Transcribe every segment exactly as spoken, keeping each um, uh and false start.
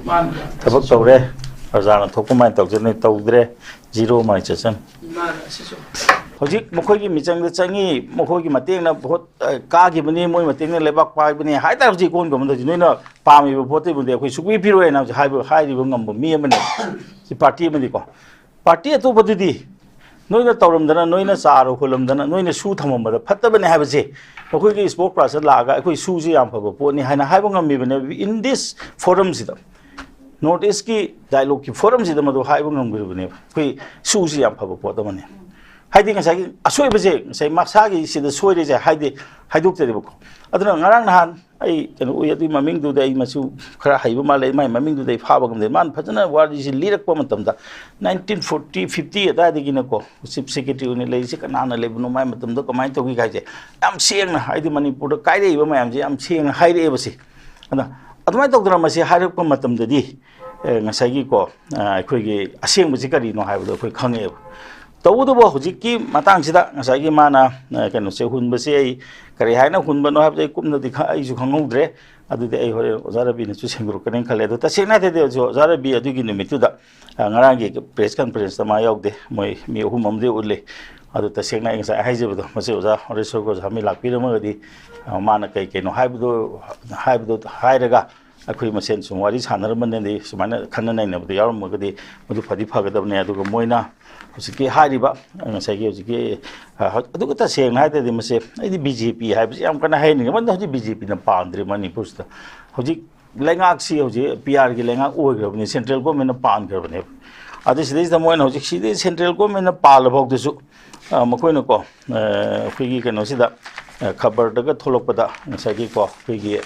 ꯊꯕꯛ ꯇꯧꯔꯦ, ꯄ꯭ꯔꯖꯥꯅ ꯊꯣꯛꯄ ꯃꯥꯏꯅ ꯇꯧꯖꯅꯤ, ꯇꯧꯗ꯭ꯔꯦ, ꯖꯤꯔꯣ ꯃꯥꯏ ꯆꯠꯆꯅꯤ꯫ ꯍꯧꯖꯤꯛ ꯃꯈꯣꯏꯒꯤ ꯃꯤꯆꯪꯗ ꯆꯪꯉꯤ, ꯃꯈꯣꯏꯒꯤ ꯃꯇꯦꯡꯅ ꯚꯣꯠ, ꯑ, ꯀꯥꯈꯤꯕꯅꯤ, ꯃꯣꯏ ꯃꯇꯦꯡꯅ ꯂꯩꯕꯥꯛ ꯄꯥꯏꯕꯅꯤ ꯍꯥꯏꯇꯥꯔꯦ꯫ ꯍꯧꯖꯤꯛ ꯏꯀꯣꯟ ꯀꯣꯟꯕꯗ ꯍꯧꯖꯤꯛ ꯅꯣꯏꯅ ꯄꯥꯝꯃꯤꯕ ꯚꯣꯠꯇꯨꯕꯨꯗꯤ ꯑꯩꯈꯣꯏ ꯁꯨꯛꯄꯤ ꯄꯤꯔꯣꯏ ꯍꯥꯏꯅ ꯍꯧꯖꯤꯛ ꯍꯥꯏꯕ, ꯍꯥꯏꯔꯤꯕ ꯉꯝꯕ ꯃꯤ ꯑꯃꯅꯦ꯫ ꯁꯤ ꯄꯥꯔꯇꯤ ꯑꯃꯗꯤꯀꯣ, ꯄꯥꯔꯇꯤ ꯑꯇꯣꯞꯄꯗꯨꯗꯤ ꯅꯣꯏꯅ ꯇꯧꯔꯝꯗꯅ, ꯅꯣꯏꯅ ꯆꯥꯔ ꯍꯣꯜꯂꯝꯗꯅ, ꯅꯣꯏꯅ ꯁꯨ ꯊꯝꯃꯝꯕꯗ ꯐꯠꯇꯕꯅꯦ ꯍꯥꯏꯕꯁꯦ ꯃꯈꯣꯏꯒꯤ spokesperson ꯂꯥꯛꯑꯒ ꯑꯩꯈꯣꯏ ꯁꯨꯁꯤ ꯌꯥꯝ ꯐꯕ ꯄꯣꯠꯅꯤ ꯍꯥꯏꯅ ꯍꯥꯏꯕ ꯉꯝꯃꯤꯕꯅꯦ꯫ In this forumꯁꯤꯗ, North Eastꯀꯤ dialogueꯀꯤ forumꯁꯤꯗ ꯃꯗꯨ ꯍꯥꯏꯕ ꯉꯝꯈ꯭ꯔꯤꯕꯅꯦꯕ, ꯑꯩꯈꯣꯏ ꯁꯨꯁꯤ ꯌꯥꯝ ꯐꯕ ꯄꯣꯠ ꯑꯃꯅꯤ꯫ ꯍꯥꯏꯗꯤ ꯉꯁꯥꯏꯒꯤ ꯑꯁꯣꯏꯕꯁꯦ ꯉꯁꯥꯏ ꯃꯁꯥꯒꯤ ꯁꯤꯗ ꯁꯣꯏꯔꯦꯁꯦ ꯍꯥꯏꯗꯤ ꯍꯥꯏꯗꯣꯛꯇꯔꯤꯕꯀꯣ꯫ ꯑꯗꯨꯅ ꯉꯔꯥꯡ ꯅꯍꯥꯟ ꯑꯩ ꯀꯩꯅꯣ ꯎꯏ, ꯑꯗꯨꯒꯤ ꯃꯃꯤꯡꯗꯨꯗ ꯑꯩ ꯃꯁꯨ ꯈꯔ ꯍꯩꯕ ꯃꯥꯜꯂꯦ, ꯃꯥꯏ ꯃꯃꯤꯡꯗꯨꯗ ꯑꯩ ꯐꯥꯕ ꯉꯝꯗꯦ꯫ ꯃꯥꯅ ꯐꯖꯅ ꯋꯥꯔꯤꯁꯤ ꯂꯤꯔꯛꯄ ꯃꯇꯝꯗ nineteen forty fifty ꯑꯗꯨꯋꯥꯏꯗꯒꯤꯅꯀꯣ Chief Secretary ꯑꯣꯏꯅ ꯂꯩꯔꯤꯁꯦ ꯀꯅꯥꯅ ꯂꯩꯕꯅꯣ, ꯃꯥꯏ ꯃꯇꯝꯗ ꯀꯃꯥꯏꯅ ꯇꯧꯈꯤ ꯍꯥꯏꯁꯦ ꯌꯥꯝ ꯁꯦꯡꯅ, ꯍꯥꯏꯗꯤ ꯃꯅꯤꯄꯨꯔꯗ ꯀꯥꯏꯔꯛꯏꯕ ꯃꯌꯥꯝꯁꯦ ꯌꯥꯝ ꯁꯦꯡꯅ ꯍꯥꯏꯔꯛꯑꯦꯕ ꯁꯤ꯫ ꯑꯗ ꯑꯗꯨꯃꯥꯏꯅ ꯇꯧꯗꯅ ꯃꯁꯤ ꯍꯥꯏꯔꯛꯄ ꯃꯇꯝꯗꯗꯤ, ꯑꯦ, ꯉꯁꯥꯏꯒꯤꯀꯣ, ꯑ, ꯑꯩꯈꯣꯏꯒꯤ ꯑꯁꯦꯡꯕꯁꯤ ꯀꯔꯤꯅꯣ ꯍꯥꯏꯕꯗꯣ ꯑꯩꯈꯣꯏ ꯈꯪꯉꯛꯑꯦꯕ꯫ ꯇꯧꯕꯇꯕꯨ ꯍꯧꯖꯤꯛꯀꯤ ꯃꯇꯥꯡꯁꯤꯗ ꯉꯁꯥꯏꯒꯤ ꯃꯥꯅ, ꯑ, ꯀꯩꯅꯣꯁꯦ ꯍꯨꯟꯕꯁꯦ ꯑꯩ ꯀꯔꯤ ꯍꯥꯏꯅ ꯍꯨꯟꯕꯅꯣ ꯍꯥꯏꯕꯗꯤ ꯑꯩ ꯀꯨꯞꯅꯗꯤ ꯈ-, ꯑꯩꯁꯨ ꯈꯪꯍꯧꯗ꯭ꯔꯦ꯫ ꯑꯗꯨꯗꯤ ꯑꯩ ꯍꯣꯔꯦꯟ ꯑꯣꯖꯥ ꯔꯕꯤꯅꯁꯨ ꯁꯦꯡꯗꯣꯔꯛꯀꯅꯤꯅ ꯈꯜꯂꯦ꯫ ꯑꯗꯣ ꯇꯁꯦꯡꯅ ꯍꯥꯏꯔꯗꯤ ꯑꯣꯖꯥ ꯔꯕꯤ ꯑꯗꯨꯒꯤ ꯅꯨꯃꯤꯠꯇꯨꯗ, ꯑ, ꯉꯔꯥꯡꯒꯤ press conferenceꯇ ꯃꯥ ꯌꯥꯎꯗꯦ꯫ ꯃꯣꯏ ꯃꯤ ꯑꯍꯨꯝ ꯑꯃꯗꯤ ꯎꯠꯂꯤ꯫ ꯑꯗꯨ ꯇꯁꯦꯡꯅ ꯑꯩ ꯉꯁꯥꯏ ꯍꯥꯏꯖꯕꯗꯣ, ꯃꯁꯤ ꯑꯣꯖꯥ ꯍꯣꯔꯦꯁꯣꯔꯒ ꯑꯣꯖꯥ ꯃꯤ ꯂꯥꯛꯄꯤꯔꯝꯃꯒꯗꯤ, ꯑ, ꯃꯥꯅ ꯀꯩ ꯀꯩꯅꯣ ꯍꯥꯏꯕꯗꯣ, ꯍꯥꯏꯕꯗꯣ ꯍꯥꯏꯔꯒ ꯑꯩꯈꯣꯏ ꯃꯁꯦꯟ ꯁꯨꯝ ꯋꯥꯔꯤ ꯁꯥꯟꯅꯔꯝꯕꯅꯗꯤ ꯁꯨꯃꯥꯏꯅ ꯈꯟꯅ ꯅꯩꯅꯕꯗ ꯌꯥꯎꯔꯝꯃꯒꯗꯤ ꯃꯗꯨ ꯐꯗꯤ ꯐꯒꯗꯕꯅꯦ꯫ ꯑꯗꯨꯒ ꯃꯣꯏꯅ ꯍꯧꯖꯤꯛꯀꯤ ꯍꯥꯏꯔꯤꯕ, ꯉꯁꯥꯏꯒꯤ ꯍꯧꯖꯤꯛꯀꯤ, ꯑ, ꯑꯗꯨꯒ ꯇꯁꯦꯡꯅ ꯍꯥꯏꯔꯗꯤ ꯃꯁꯦ ꯑꯩꯗꯤ BJP ꯍꯥꯏꯕꯁꯤ ꯌꯥꯝ ꯀꯟꯅ ꯍꯥꯏꯍꯟꯅꯤꯡꯉꯦ꯫ ꯃꯔꯝꯗꯤ ꯍꯧꯖꯤꯛ BJPꯅ ꯄꯥꯟꯗ꯭ꯔꯦ ꯃꯅꯤꯄꯨꯔꯁꯤꯗ꯫ ꯍꯧꯖꯤꯛ ꯂꯩꯉꯥꯛꯁꯤ ꯍꯧꯖꯤꯛ PRꯒꯤ ꯂꯩꯉꯥꯛ ꯑꯣꯏꯈ꯭ꯔꯕꯅꯤ, central governmentꯅ ꯄꯥꯟꯈ꯭ꯔꯕꯅꯦꯕ꯫ ꯑꯗꯨ ꯁꯤꯗꯩꯁꯤꯗ ꯃꯣꯏꯅ ꯍꯧꯖꯤꯛ ꯁꯤꯗꯤ central governmentꯅ ꯄꯥꯜꯂ ꯐꯥꯎꯗꯁꯨ, ꯑ, ꯃꯈꯣꯏꯅꯀꯣ, ꯑ, ꯑꯩꯈꯣꯏꯒꯤ ꯀꯩꯅꯣꯁꯤꯗ, ꯑ, ꯈꯕꯔꯗꯒ ꯊꯣꯛꯂꯛꯄꯗ ꯉꯁꯥꯏꯒꯤꯀꯣ, ꯑꯩꯈꯣꯏꯒꯤ,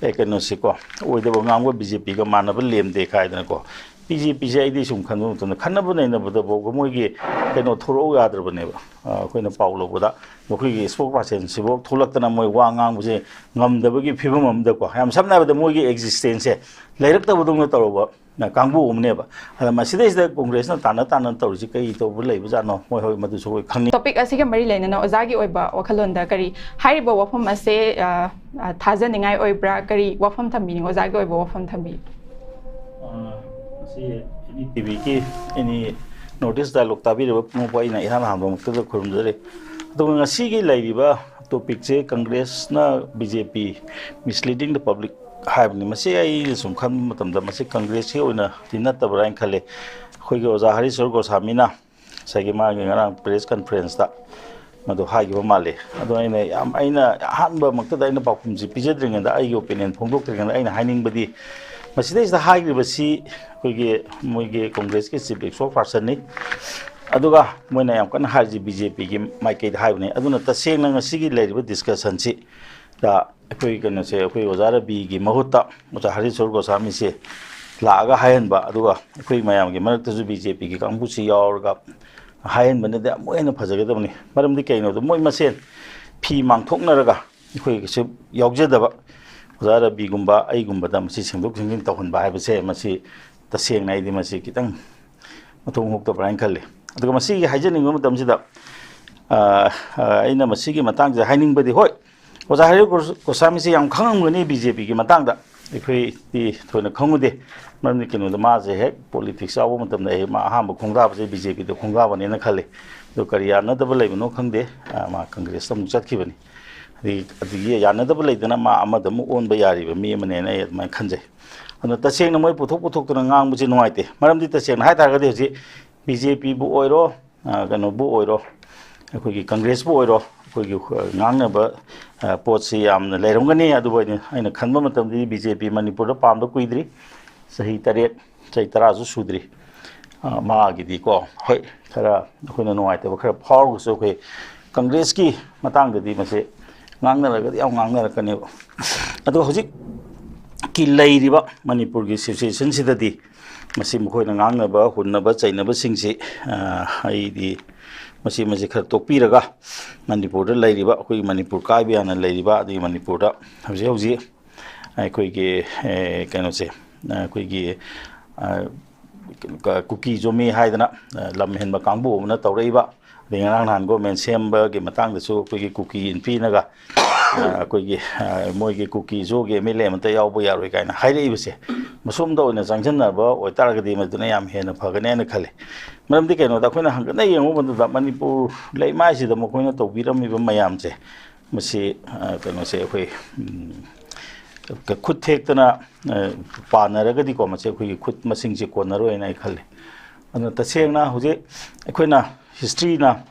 ꯑꯦ, ꯀꯩꯅꯣꯁꯤꯀꯣ, ꯑꯣꯏꯗꯕ ꯉꯥꯡꯕ, BJPꯒ ꯃꯥꯟꯅꯕ ꯂꯦꯝꯗꯦ ꯀꯥꯏꯗꯅꯀꯣ꯫ BJPꯁꯦ ꯑꯩꯗꯤ ꯁꯨꯝ ꯈꯟꯕ ꯃꯇꯝꯗ ꯈꯟꯅꯕ ꯅꯩꯅꯕꯗꯐꯥꯎꯕ ꯃꯣꯏꯒꯤ ꯀꯩꯅꯣ ꯊꯣꯔꯛꯎ ꯌꯥꯗ꯭ꯔꯕꯅꯦꯕ꯫ ꯑ, ꯑꯩꯈꯣꯏꯅ ꯄꯥꯎ ꯂꯧꯕꯗ ꯃꯈꯣꯏꯒꯤ spokespersonꯁꯤꯐꯥꯎ ꯊꯣꯛꯂꯛꯇꯅ ꯃꯣꯏ ꯋꯥ ꯉꯥꯡꯕꯁꯦ ꯉꯝꯗꯕꯒꯤ ꯐꯤꯕꯝ ꯑꯃꯗꯀꯣ, ꯌꯥꯝ ꯁꯝꯅ ꯍꯥꯏꯔꯕꯗ ꯃꯣꯏꯒꯤ existenceꯁꯦ ꯂꯩꯔꯛꯇꯕꯗꯧꯅ ꯇꯧꯔꯕ ꯀꯥꯡꯕꯨ ꯑꯃꯅꯦꯕ꯫ ꯑꯗ ꯃꯁꯤꯗꯩꯁꯤꯗ ꯀꯣꯡꯒ꯭ꯔꯦꯁꯅ ꯇꯥꯟꯅ ꯇꯥꯟꯅ ꯇꯧꯔꯤꯁꯤ ꯀꯔꯤ ꯇꯧꯕ ꯂꯩꯕꯖꯥꯠꯅꯣ? ꯃꯣꯏ ꯍꯣꯏ ꯃꯗꯨꯁꯨ ꯑꯩꯈꯣꯏ ꯈꯪꯅꯤꯡ꯫ Topic ꯑꯁꯤꯒ ꯃꯔꯤ ꯂꯩꯅꯅ ꯑꯣꯖꯥꯒꯤ ꯑꯣꯏꯕ ꯋꯥꯈꯜꯂꯣꯟꯗ ꯀꯔꯤ, ꯍꯥꯏꯔꯤꯕ ꯋꯥꯐꯝ ꯑꯁꯦ, ꯑ, ꯑ, ꯊꯥꯖꯅꯤꯡꯉꯥꯏ ꯑꯣꯏꯕ꯭ꯔꯥ? ꯀꯔꯤ ꯋꯥꯐꯝ ꯊꯝꯕꯤꯅꯤꯡꯉꯤ? ꯑꯣꯖꯥꯒꯤ ꯑꯣꯏꯕ ꯋꯥꯐꯝ ꯊꯝꯕꯤꯌꯨ꯫ ꯃꯁꯤ ꯑꯦꯅꯤ ꯇꯤ ꯚꯤꯒꯤ ꯑꯦꯅꯤ ꯅꯣꯔꯠ ꯏꯁ ꯗꯥꯏꯂꯣꯛ ꯇꯥꯕꯤꯔꯤꯕ ꯄꯨꯝꯅꯃꯛꯄꯨ ꯑꯩꯅ ꯏꯍꯥꯟ ꯍꯥꯟꯕꯃꯛꯇꯗ ꯈꯨꯔꯨꯝꯖꯔꯤ꯫ ꯑꯗꯨꯒ ꯉꯁꯤꯒꯤ ꯂꯩꯔꯤꯕ ꯇꯣꯄꯤꯛꯁꯦ ꯀꯪꯒ꯭ꯔꯦꯁꯅ B J P misleading the public ꯍꯥꯏꯕꯅꯤ꯫ ꯃꯁꯤ ꯑꯩꯅ ꯁꯨꯝ ꯈꯟꯕ ꯃꯇꯝꯗ ꯃꯁꯤ ꯀꯪꯒ꯭ꯔꯦꯁꯀꯤ ꯑꯣꯏꯅꯗꯤ ꯅꯠꯇꯕ꯭ꯔꯥ ꯍꯥꯏꯅ ꯈꯜꯂꯦ꯫ ꯑꯩꯈꯣꯏꯒꯤ ꯑꯣꯖꯥ ꯍꯔꯤꯁꯣꯔ ꯒꯣꯁꯥꯃꯤꯅ ꯉꯁꯥꯏꯒꯤ ꯃꯥꯒꯤ ꯉꯔꯥꯡ ꯄ꯭ꯔꯦꯁ ꯀꯟꯐꯔꯦꯟꯁꯇ ꯃꯗꯨ ꯍꯥꯏꯈꯤꯕ ꯃꯥꯜꯂꯤ꯫ ꯑꯗꯣ ꯑꯩꯅ ꯌꯥꯝ ꯑꯩꯅ ꯑꯍꯥꯟꯕꯃꯛꯇꯗ ꯑꯩꯅ ꯄꯥꯎꯈꯨꯝꯁꯤ ꯄꯤꯖꯗ꯭ꯔꯤꯉꯩꯗ, ꯑꯩꯒꯤ ꯑꯣꯄꯤꯅꯤꯌꯟ ꯐꯣꯡꯗꯣꯛꯇ꯭ꯔꯤꯉꯩꯗ ꯑꯩꯅ ꯍꯥꯏꯅꯤꯡꯕꯗꯤ, ꯃꯁꯤꯗꯩꯁꯤꯗ ꯍꯥꯏꯈ꯭ꯔꯤꯕꯁꯤ ꯑꯩꯈꯣꯏꯒꯤ ꯃꯣꯏꯒꯤ ꯀꯣꯡꯒ꯭ꯔꯦꯁꯀꯤ ꯆꯤꯐ ꯏꯁꯄꯣꯛ ꯄꯥꯔꯁꯟꯅꯤ꯫ ꯑꯗꯨꯒ ꯃꯣꯏꯅ ꯌꯥꯝ ꯀꯟꯅ ꯍꯥꯏꯔꯤꯁꯤ ꯕꯤ ꯖꯦ ꯄꯤꯒꯤ ꯃꯥꯏꯀꯩꯗ ꯍꯥꯏꯕꯅꯤ꯫ ꯑꯗꯨꯅ ꯇꯁꯦꯡꯅ ꯉꯁꯤꯒꯤ ꯂꯩꯔꯤꯕ ꯗꯤꯁꯀꯁꯟꯁꯤꯗ ꯑꯩꯈꯣꯏ ꯀꯩꯅꯣꯁꯦ, ꯑꯩꯈꯣꯏ ꯑꯣꯖꯥ ꯔꯕꯤꯒꯤ ꯃꯍꯨꯠꯇ ꯑꯣꯖꯥ ꯍꯔꯤꯁꯣꯔ ꯒꯣꯁꯥꯃꯤꯁꯦ ꯂꯥꯛꯑꯒ ꯍꯥꯏꯍꯟꯕ, ꯑꯗꯨꯒ ꯑꯩꯈꯣꯏ ꯃꯌꯥꯝꯒꯤ ꯃꯔꯛꯇꯁꯨ ꯕꯤ ꯖꯦ ꯄꯤꯒꯤ ꯀꯥꯡꯕꯨꯁꯤ ꯌꯥꯎꯔꯒ ꯍꯥꯏꯍꯟꯕꯅꯗꯤ ꯑꯃꯨꯛ ꯍꯦꯟꯅ ꯐꯖꯒꯗꯕꯅꯤ꯫ ꯃꯔꯝꯗꯤ ꯀꯩꯅꯣꯗ ꯃꯣꯏ ꯃꯁꯦꯟ ꯐꯤ ꯃꯥꯡꯊꯣꯛꯅꯔꯒ ꯑꯩꯈꯣꯏꯒꯤꯁꯨ ꯌꯥꯎꯖꯗꯕ ꯑꯣꯖꯥ ꯔꯕꯤꯒꯨꯝꯕ ꯑꯩꯒꯨꯝꯕꯗ ꯃꯁꯤ ꯁꯦꯡꯗꯣꯛ ꯁꯦꯡꯖꯤꯟ ꯇꯧꯍꯟꯕ ꯍꯥꯏꯕꯁꯦ, ꯃꯁꯤ ꯇꯁꯦꯡꯅ ꯑꯩꯗꯤ ꯃꯁꯤ ꯈꯤꯇꯪ ꯃꯊꯣꯡ ꯍꯨꯛꯇꯕ꯭ꯔꯥ ꯍꯥꯏꯅ ꯈꯜꯂꯤ꯫ ꯑꯗꯨꯒ ꯃꯁꯤꯒꯤ ꯍꯥꯏꯖꯅꯤꯡꯕ ꯃꯇꯝꯁꯤꯗ, ꯑ, ꯑ, ꯑꯩꯅ ꯃꯁꯤꯒꯤ ꯃꯇꯥꯡꯁꯤꯗ ꯍꯥꯏꯅꯤꯡꯕꯗꯤ, ꯍꯣꯏ, ꯑꯣꯖꯥ ꯍꯔꯤ ꯒꯣꯁ-, ꯒꯣꯁꯥꯃꯤꯁꯤ ꯌꯥꯝ ꯈꯪꯉꯝꯒꯅꯤ ꯕꯤ ꯖꯦ ꯄꯤꯒꯤ ꯃꯇꯥꯡꯗ꯫ ꯑꯩꯈꯣꯏꯗꯤ ꯊꯣꯏꯅ ꯈꯪꯉꯨꯗꯦ꯫ ꯃꯔꯝꯗꯤ ꯀꯩꯅꯣꯗ ꯃꯥꯁꯦ ꯍꯦꯛ ꯄꯣꯂꯤꯇꯤꯛꯁ ꯌꯥꯎꯕ ꯃꯇꯝꯗ ꯑꯩ ꯃꯥ ꯑꯍꯥꯟꯕ ꯈꯣꯡꯗꯥꯕꯁꯦ ꯕꯤ ꯖꯦ ꯄꯤꯗ ꯈꯣꯡꯗꯥꯕꯅꯦꯅ ꯈꯜꯂꯤ꯫ ꯑꯗꯣ ꯀꯔꯤ ꯌꯥꯅꯗꯕ ꯂꯩꯕꯅꯣ ꯈꯪꯗꯦ, ꯑ, ꯃꯥ ꯀꯪꯒ꯭ꯔꯦꯁꯇ ꯑꯃꯨꯛ ꯆꯠꯈꯤꯕꯅꯤ꯫ ꯑꯗꯒꯤ, ꯑꯗꯒꯤ ꯌꯥꯅꯗꯕ ꯂꯩꯗꯅ ꯃꯥ ꯑꯃꯗ ꯑꯃꯨꯛ ꯑꯣꯟꯕ ꯌꯥꯔꯤꯕ ꯃꯤ ꯑꯃꯅꯦꯅ ꯑꯩ ꯑꯗꯨꯃꯥꯏꯅ ꯈꯟꯖꯩ꯫ ꯑꯗꯨꯅ ꯇꯁꯦꯡꯅ ꯃꯣꯏ ꯄꯨꯊꯣꯛ ꯄꯨꯊꯣꯛꯇꯅ ꯉꯥꯡꯕꯁꯦ ꯅꯨꯡꯉꯥꯏꯇꯦ꯫ ꯃꯔꯝꯗꯤ ꯇꯁꯦꯡꯅ ꯍꯥꯏ ꯇꯥꯔꯒꯗꯤ ꯍꯧꯖꯤꯛ ꯕꯤ ꯖꯦ ꯄꯤꯕꯨ ꯑꯣꯏꯔꯣ, ꯑ, ꯀꯩꯅꯣꯕꯨ ꯑꯣꯏꯔꯣ, ꯑꯩꯈꯣꯏꯒꯤ ꯀꯪꯒ꯭ꯔꯦꯁꯄꯨ ꯑꯣꯏꯔꯣ, ꯑꯩꯈꯣꯏꯒꯤ, ꯑ, ꯉꯥꯡꯅꯕ, ꯑ, ꯄꯣꯠꯁꯤ ꯌꯥꯝꯅ ꯂꯩꯔꯝꯒꯅꯤ꯫ ꯑꯗꯨꯕꯨ ꯑꯩꯅ, ꯑꯩꯅ ꯈꯟꯕ ꯃꯇꯝꯗꯗꯤ ꯕꯤ ꯖꯦ ꯄꯤ ꯃꯅꯤꯄꯨꯔꯗ ꯄꯥꯝꯕ ꯀꯨꯏꯗ꯭ꯔꯤ, ꯆꯍꯤ ꯇꯔꯦꯠ, ꯆꯍꯤ ꯇꯔꯥꯁꯨ ꯁꯨꯗ꯭ꯔꯤ꯫ ꯑ, ꯃꯥꯒꯤꯗꯤꯀꯣ, ꯍꯣꯏ, ꯈꯔ ꯑꯩꯈꯣꯏꯅ ꯅꯨꯡꯉꯥꯏꯇꯕ ꯈꯔ ꯐꯥꯎꯔꯒꯁꯨ, ꯑꯩꯈꯣꯏ ꯀꯪꯒ꯭ꯔꯦꯁꯀꯤ ꯃꯇꯥꯡꯗꯗꯤ ꯃꯁꯦ ꯉꯥꯡꯅꯔꯒꯗꯤ ꯌꯥꯝ ꯉꯥꯡꯅꯔꯛꯀꯅꯦꯕ꯫ ꯑꯗꯣ ꯍꯧꯖꯤꯛꯀꯤ ꯂꯩꯔꯤꯕ ꯃꯅꯤꯄꯨꯔꯒꯤ ꯁꯤꯆꯨꯋꯦꯁꯟꯁꯤꯗꯗꯤ ꯃꯁꯤ ꯃꯈꯣꯏꯅ ꯉꯥꯡꯅꯕ, ꯍꯨꯟꯅꯕ, ꯆꯩꯅꯕꯁꯤꯡꯁꯤ, ꯑ, ꯑꯩꯗꯤ ꯃꯁꯤ, ꯃꯁꯤ ꯈꯔ ꯇꯣꯛꯄꯤꯔꯒ, ꯃꯅꯤꯄꯨꯔꯗ ꯂꯩꯔꯤꯕ, ꯑꯩꯈꯣꯏꯒꯤ ꯃꯅꯤꯄꯨꯔ ꯀꯥꯏꯕ ꯌꯥꯅ ꯂꯩꯔꯤꯕ, ꯑꯗꯒꯤ ꯃꯅꯤꯄꯨꯔꯗ ꯍꯧꯖꯤꯛ ꯍꯧꯖꯤꯛ ꯑꯩꯈꯣꯏꯒꯤ, ꯑꯦ, ꯀꯩꯅꯣꯁꯦ, ꯑꯩꯈꯣꯏꯒꯤ, ꯑ, ꯀ- ꯀꯨꯀꯤ ꯖꯣꯃꯤ ꯍꯥꯏꯗꯅ, ꯑ, ꯂꯝ ꯍꯦꯟꯕ ꯀꯥꯡꯕꯨ ꯑꯃꯅ ꯇꯧꯔꯛꯏꯕ, ꯑꯗꯩ ꯉꯔꯥꯡ ꯅꯍꯥꯟ ꯒꯣꯔꯃꯦꯟ ꯁꯦꯝꯕꯒꯤ ꯃꯇꯥꯡꯗꯁꯨ ꯑꯩꯈꯣꯏꯒꯤ ꯀꯨꯀꯤ ꯏꯟꯐꯤꯅꯒ, ꯑ, ꯑꯩꯈꯣꯏꯒꯤ, ꯑ, ꯃꯣꯏꯒꯤ ꯀꯨꯀꯤ ꯖꯣꯒꯤ ꯑꯦꯝ ꯑꯦꯜ ꯑꯦ ꯑꯃꯠꯇ ꯌꯥꯎꯕ ꯌꯥꯔꯣꯏ ꯀꯥꯏꯅ ꯍꯥꯏꯔꯛꯏꯕꯁꯦ, ꯃꯁꯣꯝꯗ ꯑꯣꯏꯅ ꯆꯪꯁꯤꯟꯅꯕ ꯑꯣꯏꯇꯥꯔꯒꯗꯤ ꯃꯗꯨꯅ ꯌꯥꯝ ꯍꯦꯟꯅ ꯐꯒꯅꯤ ꯍꯥꯏꯅ ꯈꯜꯂꯤ꯫ ꯃꯔꯝꯗꯤ ꯀꯩꯅꯣꯗ, ꯑꯩꯈꯣꯏꯅ ꯍꯪꯒꯠꯅ ꯌꯦꯡꯉꯨꯕ ꯃꯇꯝꯗ ꯃꯅꯤꯄꯨꯔ ꯂꯩꯃꯥꯏꯁꯤꯗ ꯃꯈꯣꯏꯅ ꯇꯧꯕꯤꯔꯝꯃꯤꯕ ꯃꯌꯥꯝꯁꯦ, ꯃꯁꯤ, ꯑ, ꯀꯩꯅꯣꯁꯦ ꯑꯩꯈꯣꯏ, ꯎꯝ, ꯈꯨꯠ ꯊꯦꯛꯇꯅ, ꯑ, ꯄꯥꯟꯅꯔꯒꯗꯤꯀꯣ, ꯃꯁꯤ ꯑꯩꯈꯣꯏꯒꯤ ꯈꯨꯠ ꯃꯁꯤꯡꯁꯦ ꯀꯣꯟꯅꯔꯣꯏꯅ ꯑꯩ ꯈꯜꯂꯤ꯫ ꯑꯗꯨꯅ ꯇꯁꯦꯡꯅ ꯍꯧꯖꯤꯛ ꯑꯩꯈꯣꯏꯅ ꯍꯤꯁꯇ꯭ꯔꯤꯅ,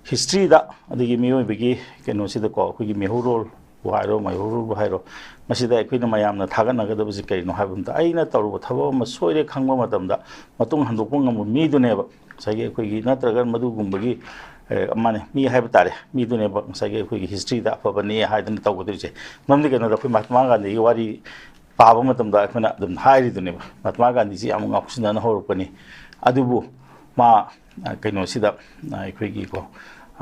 ꯍꯤꯁꯇ꯭ꯔꯤꯗ, ꯑꯗꯒꯤ ꯃꯤꯑꯣꯏꯕꯒꯤ ꯀꯩꯅꯣꯁꯤꯗꯀꯣ, ꯑꯩꯈꯣꯏꯒꯤ ꯃꯩꯍꯧꯔꯣꯜꯕꯨ ꯍꯥꯏꯔꯣ, ꯃꯩꯍꯧꯔꯣꯜꯕꯨ ꯍꯥꯏꯔꯣ, ꯃꯁꯤꯗ ꯑꯩꯈꯣꯏꯅ ꯃꯌꯥꯝꯅ ꯊꯥꯒꯠꯅꯒꯗꯕꯁꯤ ꯀꯔꯤꯅꯣ ꯍꯥꯏꯕ ꯃꯇꯝꯗ, ꯑꯩꯅ ꯇꯧꯔꯨꯕ ꯊꯕꯛ ꯑꯃ ꯁꯣꯏꯔꯦ ꯈꯪꯕ ꯃꯇꯝꯗ ꯃꯇꯨꯡ ꯍꯟꯗꯣꯛꯄ ꯉꯝꯕ ꯃꯤꯗꯨꯅꯦꯕ꯫ ꯉꯁꯥꯏꯒꯤ ꯑꯩꯈꯣꯏꯒꯤ, ꯅꯠꯇ꯭ꯔꯒ ꯃꯗꯨꯒꯨꯝꯕꯒꯤ, ꯑꯦ, ꯑꯃꯅꯤ, ꯃꯤ ꯍꯥꯏꯕ ꯇꯥꯔꯦ, ꯃꯤꯗꯨꯅꯦꯕ ꯉꯁꯥꯏꯒꯤ ꯑꯩꯈꯣꯏꯒꯤ ꯍꯤꯁꯇ꯭ꯔꯤꯗ ꯑꯐꯕꯅꯤ ꯍꯥꯏꯗꯅ ꯇꯧꯒꯗꯣꯏꯁꯦ꯫ ꯃꯔꯝꯗꯤ ꯀꯩꯅꯣꯗ, ꯑꯩꯈꯣꯏ ꯃꯍꯥꯇꯃꯥ ꯒꯥꯟꯙꯤꯒꯤ ꯋꯥꯔꯤ ꯄꯥꯕ ꯃꯇꯝꯗ ꯑꯩꯈꯣꯏꯅ ꯑꯗꯨꯝ ꯍꯥꯏꯔꯤꯗꯨꯅꯦꯕ, ꯃꯍꯥꯇꯃꯥ ꯒꯥꯟꯙꯤꯁꯤ ꯌꯥꯝ ꯉꯥꯎꯁꯤꯟꯅꯅ ꯍꯧꯔꯛꯄꯅꯤ, ꯑꯗꯨꯕꯨ ꯃꯥ, ꯑ, ꯀꯩꯅꯣꯁꯤꯗ, ꯑ, ꯑꯩꯈꯣꯏꯒꯤꯀꯣ,